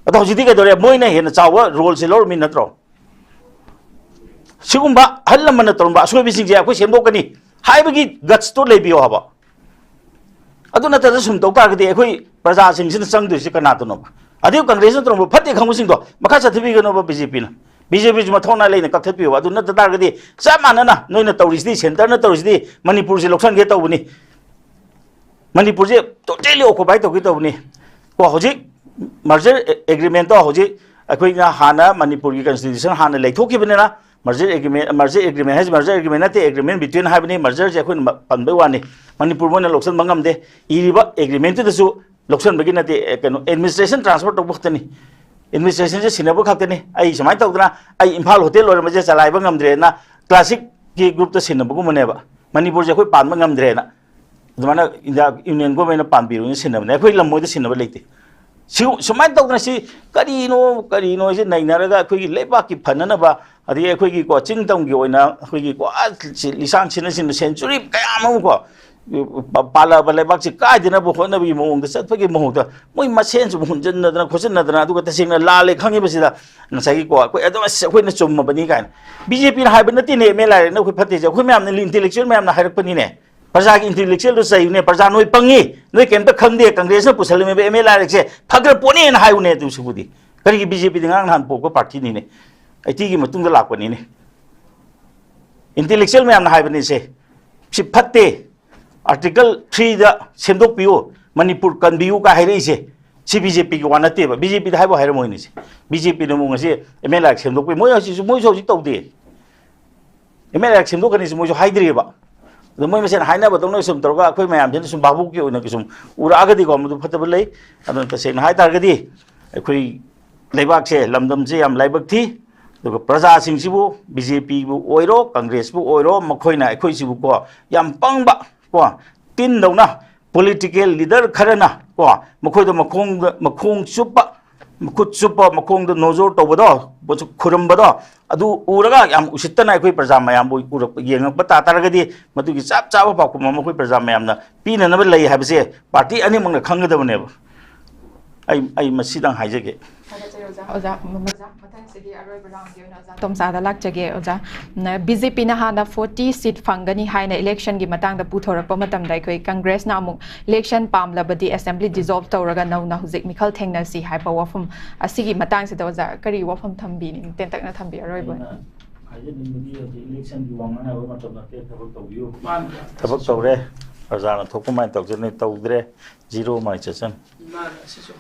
ꯑꯗꯣ ꯍꯧꯖꯤꯛꯇꯤ ꯀꯩꯗꯧꯔꯦ? ꯃꯣꯏꯅ ꯍꯦꯟꯅ ꯆꯥꯎꯕ ꯔꯣꯜꯁꯦ ꯂꯧꯔꯝꯃꯤ ꯅꯠꯇ꯭ꯔꯣ? ꯁꯤꯒꯨꯝꯕ ꯑꯍꯜ ꯂꯃꯟꯅ ꯇꯧꯔꯝꯕ ꯑꯁꯣꯏꯕꯁꯤꯡꯁꯦ ꯑꯩꯈꯣꯏ ꯁꯦꯝꯗꯣꯛꯀꯅꯤ ꯍꯥꯏꯕꯒꯤ ꯒꯠꯁꯇꯣ ꯂꯩꯕꯤꯌꯣ ꯍꯥꯏꯕ꯫ ꯑꯗꯨ ꯅꯠꯇ꯭ꯔꯒ ꯁꯨꯝ ꯇꯧ ꯇꯥꯔꯒꯗꯤ ꯑꯩꯈꯣꯏ ꯄ꯭ꯔꯖꯥꯁꯤꯡꯁꯤꯅ ꯆꯪꯗꯣꯏꯁꯤ ꯀꯅꯥꯗꯅꯣꯕ? ꯑꯗꯩ ꯀꯪꯒ꯭ꯔꯦꯁꯅ ꯇꯧꯔꯝꯕ ꯐꯠꯇꯦ ꯈꯪꯕꯁꯤꯡꯗꯣ ꯃꯈꯥ ꯆꯠꯊꯕꯤꯒꯅꯣꯕ ꯕꯤ ꯖꯦ ꯄꯤꯅ꯫ ꯕꯤ ꯖꯦ ꯄꯤꯁꯨ ꯃꯊꯧꯅꯥ ꯂꯩꯅ ꯀꯛꯊꯠꯄꯤꯌꯣꯕ꯫ ꯑꯗꯨ ꯅꯠꯇ ꯇꯥꯔꯒꯗꯤ ꯆꯞ ꯃꯥꯟꯅꯅ ꯅꯣꯏꯅ ꯇꯧꯔꯤꯁꯤꯗꯤ, ꯁꯦꯟꯇꯔꯅ ꯇꯧꯔꯤꯁꯤꯗꯤ, ꯃꯅꯤꯄꯨꯔꯁꯦ ꯂꯧꯁꯟꯒꯦ ꯇꯧꯕꯅꯤ, ꯃꯅꯤꯄꯨꯔꯁꯦ ꯇꯣꯇꯦꯂꯤ ꯑꯣꯀꯨꯄꯥꯏ ꯇꯧꯒꯦ ꯇꯧꯕꯅꯤ꯫ ꯀꯣ, ꯍꯧꯖꯤꯛ ꯃꯔꯖꯔ ꯑꯦꯒ꯭ꯔꯤꯃꯦꯟꯇꯣ ꯍꯧꯖꯤꯛ ꯑꯩꯈꯣꯏꯅ ꯍꯥꯟꯅ ꯃꯅꯤꯄꯨꯔꯒꯤ ꯀꯟꯁꯇꯤꯇ꯭ꯌꯨꯁꯟ ꯍꯥꯟꯅ ꯂꯩꯊꯣꯛꯈꯤꯕꯅꯤꯅ, ꯃꯔꯖꯔ ꯑꯦꯒ꯭ꯔꯤꯃꯦꯟ, ꯃꯔꯖꯔ ꯑꯦꯒ꯭ꯔꯤꯃꯦꯟ ꯍꯥꯏꯁꯦ ꯃꯔꯖꯔ ꯑꯦꯒ꯭ꯔꯤꯃꯦꯟ ꯅꯠꯇꯦ, ꯑꯦꯒ꯭ꯔꯤꯃꯦꯟ ꯕꯤꯇ꯭ꯋꯤꯟ ꯍꯥꯏꯕꯅꯤ꯫ ꯃꯔꯖꯔꯁꯦ ꯑꯩꯈꯣꯏꯅ ꯃ-, ꯄꯟꯕꯩ ꯋꯥꯅꯤ꯫ ꯃꯅꯤꯄꯨꯔ ꯃꯣꯏꯅ ꯂꯧꯁꯤꯟꯕ ꯉꯝꯗꯦ꯫ ꯏꯔꯤꯕ ꯑꯦꯒ꯭ꯔꯤꯃꯦꯟꯇꯨꯗꯁꯨ ꯂꯧꯁꯤꯟꯕꯒꯤ ꯅꯠꯇꯦ, ꯑꯦ, ꯀꯩꯅꯣ, ꯑꯦꯗꯃꯤꯅꯤꯁꯇ꯭ꯔꯦꯁꯟ ꯇ꯭ꯔꯥꯟꯁꯐꯔ ꯇꯧꯕ ꯈꯛꯇꯅꯤ꯫ ꯑꯦꯗꯃꯤꯅꯤꯁꯇ꯭ꯔꯦꯁꯟꯁꯦ ꯁꯤꯟꯅꯕ ꯈꯛꯇꯅꯤ꯫ ꯑꯩ ꯁꯨꯃꯥꯏꯅ ꯇꯧꯗꯅ ꯑꯩ ꯏꯝꯐꯥꯜ ꯍꯣꯇꯦꯜ ꯑꯣꯏꯔꯝꯕꯁꯦ ꯆꯂꯥꯏꯕ ꯉꯝꯗ꯭ꯔꯦꯅ ꯀ꯭ꯂꯥꯁꯤꯛꯀꯤ ꯒ꯭ꯔꯨꯞꯇ ꯁꯤꯟꯅꯕꯒꯨꯝꯕꯅꯦꯕ꯫ ꯃꯅꯤꯄꯨꯔꯁꯦ ꯑꯩꯈꯣꯏ ꯄꯥꯟꯕ ꯉꯝꯗ꯭ꯔꯦꯅ꯫ ꯑꯗꯨꯃꯥꯏꯅ ꯏꯟꯗꯤꯌꯥ ꯌꯨꯅꯤꯌꯟ ꯒꯣꯔꯃꯦꯟꯅ ꯄꯥꯟꯕꯤꯔꯨꯅ ꯁꯤꯟꯅꯕꯅꯦ꯫ ꯑꯩꯈꯣꯏ ꯂꯝ ꯃꯣꯏꯗ ꯁꯤꯟꯅꯕ ꯂꯩꯇꯦ꯫ ꯁꯤ ꯁꯨꯃꯥꯏꯅ ꯇꯧꯗꯅ ꯁꯤ ꯀꯔꯤꯅꯣ ꯀꯔꯤꯅꯣ ꯁꯤ ꯅꯩꯅꯔꯒ ꯑꯩꯈꯣꯏꯒꯤ ꯂꯩꯕꯥꯛꯀꯤ ꯐꯅꯅꯕ, ꯑꯗꯒꯤ ꯑꯩꯈꯣꯏꯒꯤ ꯀꯣ ꯆꯤꯡ ꯇꯝꯒꯤ ꯑꯣꯏꯅ ꯑꯩꯈꯣꯏꯒꯤ ꯀꯣ ꯑꯥ ꯁꯤ ꯂꯤꯁꯥꯡ ꯁꯤꯟꯅ ꯁꯤꯟꯅ ꯁꯦꯟꯆꯨꯔꯤ ꯀꯌꯥ ꯑꯃ ꯀꯣ ꯄꯥꯜꯂꯛꯑꯕ ꯂꯩꯕꯥꯛꯁꯤ ꯀꯥꯏꯗꯅꯕ ꯍꯣꯠꯅꯕꯒꯤ ꯃꯑꯣꯡꯗ ꯆꯠꯄꯒꯤ ꯃꯍꯨꯠꯇ ꯃꯣꯏ ꯃꯁꯦꯟ ꯁꯨꯝ ꯍꯨꯟꯖꯤꯟꯅꯗꯅ ꯈꯣꯠꯆꯤꯟꯅꯗꯅ, ꯑꯗꯨꯒ ꯇꯁꯦꯡꯅ ꯂꯥꯜꯂꯦ ꯈꯪꯉꯤꯕꯁꯤꯗ ꯉꯁꯥꯏꯒꯤ ꯀꯣ ꯑꯩꯈꯣꯏ ꯑꯗꯨꯝ ꯑꯁ ꯑꯩꯈꯣꯏꯅ ꯆꯨꯝꯃꯕꯅꯤ ꯀꯥꯏꯅ꯫ ꯕꯤ ꯖꯦ ꯄꯤꯅ ꯍꯥꯏꯕ ꯅꯠꯇꯦꯅꯦ ꯑꯦꯝ ꯑꯦꯜ ꯑꯦ ꯂꯥꯏꯔꯦꯛꯅ ꯑꯩꯈꯣꯏ ꯐꯠꯇꯦꯁꯦ, ꯑꯩꯈꯣꯏ ꯃꯌꯥꯝꯅ intellectual ꯃꯌꯥꯝꯅ ꯍꯥꯏꯔꯛꯄꯅꯤꯅꯦ꯫ ꯄ꯭ꯔꯖꯥꯒꯤ intellectual ꯗꯣ ꯆꯩꯌꯨꯅꯦ, ꯄ꯭ꯔꯖꯥ ꯅꯣꯏ ꯄꯪꯉꯤ, ꯅꯣꯏ ꯀꯩꯝꯇ ꯈꯪꯗꯦ, ꯀꯪꯒ꯭ꯔꯦꯁꯅ ꯄꯨꯁꯜꯂꯝꯃꯤꯕ ꯑꯦꯝ ꯑꯦꯜ ꯑꯦ ꯂꯥꯏꯔꯦꯛꯁꯦ ꯐꯈ꯭ꯔ ꯄꯣꯠꯅꯦꯅ ꯍꯥꯏꯌꯨꯅꯦ꯫ ꯑꯗꯨꯁꯤꯕꯨꯗꯤ ꯀꯔꯤꯒꯤ ꯕꯤ ꯖꯦ ꯄꯤꯗꯤ ꯉꯔꯥꯡ ꯅꯍꯥꯟ ꯄꯣꯛꯄ ꯄꯥꯔꯇꯤꯅꯤꯅꯦ, ꯑꯩꯇꯤꯒꯤ ꯃꯇꯨꯡꯗ ꯂꯥꯛꯄꯅꯤꯅꯦ꯫ Intellectual ꯃꯌꯥꯝꯅ ꯍꯥꯏꯕꯅꯤ ꯁꯦ, ꯁꯤ ꯐꯠꯇꯦ, ꯑꯥꯔꯇꯤꯀꯜ ꯊ꯭ꯔꯤꯗ ꯁꯦꯝꯗꯣꯛꯄꯤꯌꯨ, ꯃꯅꯤꯄꯨꯔ ꯀꯟꯕꯤꯌꯨ ꯀꯥꯏ ꯍꯥꯏꯔꯛꯏꯁꯦ꯫ ꯁꯤ ꯕꯤ ꯖꯦ ꯄꯤꯒꯤ ꯋꯥ ꯅꯠꯇꯦꯕ, ꯕꯤ ꯖꯦ ꯄꯤꯗ ꯍꯥꯏꯕꯨ ꯍꯥꯏꯔꯝꯃꯣꯏꯅꯦ ꯁꯦ꯫ ꯕꯤ ꯖꯦ ꯄꯤꯅ ꯑꯃꯨꯛ ꯉꯁꯤ ꯑꯦꯝ ꯑꯦꯜ ꯑꯦ ꯂꯥꯏꯔꯦꯛ ꯁꯦꯝꯗꯣꯛꯄꯤ, ꯃꯣꯏ ꯍꯧꯖꯤꯛꯁꯨ ꯃꯣꯏꯁꯨ ꯍꯧꯖꯤꯛ ꯇꯧꯗꯦ꯫ ꯑꯦꯝ ꯑꯦꯜ ꯑꯦ ꯁꯦꯝꯗꯣꯛꯀꯅꯤꯁꯤ ꯃꯣꯏꯁꯨ ꯍꯥꯏꯗ꯭ꯔꯤꯑꯕ꯫ ꯑꯗꯣ ꯃꯣꯏ ꯃꯁꯦꯟ ꯍꯥꯏꯅꯕꯗꯧꯅ ꯁꯨꯝ ꯇꯧꯔꯒ ꯑꯩꯈꯣꯏ ꯃꯌꯥꯝꯁꯤꯅ ꯁꯨꯝ ꯚꯥꯕꯨꯛꯀꯤ ꯑꯣꯏꯅ ꯁꯨꯝ ꯎꯔꯛꯑꯒꯗꯤꯀꯣ, ꯃꯗꯨ ꯐꯠꯇꯕ ꯂꯩ꯫ ꯑꯗꯨꯅ ꯇꯁꯦꯡꯅ ꯍꯥꯏ ꯇꯥꯔꯒꯗꯤ ꯑꯩꯈꯣꯏ ꯂꯩꯕꯥꯛꯁꯦ, ꯂꯝꯗꯝꯁꯦ ꯌꯥꯝ ꯂꯥꯏꯕꯛ ꯊꯤ꯫ ꯑꯗꯨꯒ ꯄ꯭ꯔꯖꯥꯁꯤꯡꯁꯤꯕꯨ, ꯕꯤ ꯖꯦ ꯄꯤꯕꯨ ꯑꯣꯏꯔꯣ, ꯀꯪꯒ꯭ꯔꯦꯁꯄꯨ ꯑꯣꯏꯔꯣ, ꯃꯈꯣꯏꯅ ꯑꯩꯈꯣꯏꯁꯤꯕꯨꯀꯣ ꯌꯥꯝ ꯄꯪꯕ ꯀꯣ ꯇꯤꯟꯗꯧꯅ political leader ꯈꯔꯅ ꯀꯣ ꯃꯈꯣꯏꯗ ꯃꯈꯣꯡꯗ ꯃꯈꯣꯡ ꯆꯨꯞꯄ, ꯃꯈꯨꯠ ꯆꯨꯞꯄ, ꯃꯈꯣꯡꯗ ꯅꯣꯖꯣꯔ ꯇꯧꯕꯗꯣ, ꯈꯨꯔꯨꯝꯕꯗꯣ, ꯑꯗꯨ ꯎꯔꯒ ꯌꯥꯝ ꯎꯁꯤꯠꯇꯅ ꯑꯩꯈꯣꯏ ꯄ꯭ꯔꯖꯥ ꯃꯌꯥꯝꯕꯨ ꯎꯔꯛꯄ, ꯌꯦꯡꯉꯛꯄ ꯇꯥ ꯇꯥꯔꯒꯗꯤ ꯃꯗꯨꯒꯤ ꯆꯞ ꯆꯥꯕ ꯄꯥꯎꯈꯨꯝ ꯑꯃ ꯑꯩꯈꯣꯏ ꯄ꯭ꯔꯖꯥ ꯃꯌꯥꯝꯅ ꯄꯤꯅꯅꯕ ꯂꯩ ꯍꯥꯏꯕꯁꯦ ꯄꯥꯔꯇꯤ ꯑꯅꯤꯃꯛꯅ ꯈꯪꯒꯗꯕꯅꯦꯕ꯫ ꯑꯩ, ꯑꯩ ꯃꯁꯤꯗꯪ ꯍꯥꯏꯖꯒꯦ꯫ ꯊꯥꯒꯠꯆꯔꯤ ꯑꯣꯖꯥ꯫ ꯑꯣꯖꯥ, ꯃ-, ꯃ-, ꯃꯊꯪꯁꯤꯗꯤ ꯑꯔꯣꯏꯕ round ꯒꯤ ꯑꯣꯏꯅ ꯑꯣꯖꯥ ꯇꯣꯝꯆꯥꯗ ꯂꯥꯛꯆꯒꯦ꯫ ꯑꯣꯖꯥ, ꯅ-, ꯕꯤ ꯖꯦ ꯄꯤꯅ ꯍꯥꯟꯅ forty seat ꯐꯪꯒꯅꯤ ꯍꯥꯏꯅ election ꯒꯤ ꯃꯇꯥꯡꯗ ꯄꯨꯊꯣꯔꯛꯄ ꯃꯇꯝꯗ ꯑꯩꯈꯣꯏ ꯀꯪꯒ꯭ꯔꯦꯁꯅ ꯑꯃꯨꯛ election ꯄꯥꯝꯂꯕꯗꯤ assembly dissolve ꯇꯧꯔꯒ ꯅꯧꯅ ꯍꯧꯖꯤꯛ ꯃꯤꯈꯜ ꯊꯦꯡꯅꯁꯤ ꯍꯥꯏꯕ ꯋꯥꯐꯝ ꯑꯁꯤꯒꯤ ꯃꯇꯥꯡꯁꯤꯗ ꯑꯣꯖꯥ ꯀꯔꯤ ꯋꯥꯐꯝ ꯊꯝꯕꯤꯅꯤꯡ-, ꯇꯦꯟꯇꯛꯅ ꯊꯝꯕꯤꯌꯨ ꯑꯔꯣꯏꯕ ꯑꯣꯏꯅ꯫ ꯑꯩꯅ ꯍꯥꯏꯖꯅꯤꯡꯕꯗꯤ ꯍꯧꯖꯤꯛ election ꯒꯤ ꯋꯥ ꯉꯥꯡꯅꯕ ꯃꯇꯝ ꯅꯠꯇꯦ, ꯊꯕꯛ ꯇꯧꯕꯤꯌꯨ꯫ ꯃꯥꯅꯤ꯫ ꯊꯕꯛ ꯇꯧꯔꯦ, ꯄ꯭ꯔꯖꯥꯅ ꯊꯣꯛꯄ ꯃꯥꯏ ꯇꯧꯖꯅꯤ, ꯇꯧꯗ꯭ꯔꯦ, zero ꯃꯥꯏ ꯆꯠꯆꯅꯤ꯫ ꯃꯥꯅꯤ, ꯑꯁꯤꯁꯨ꯫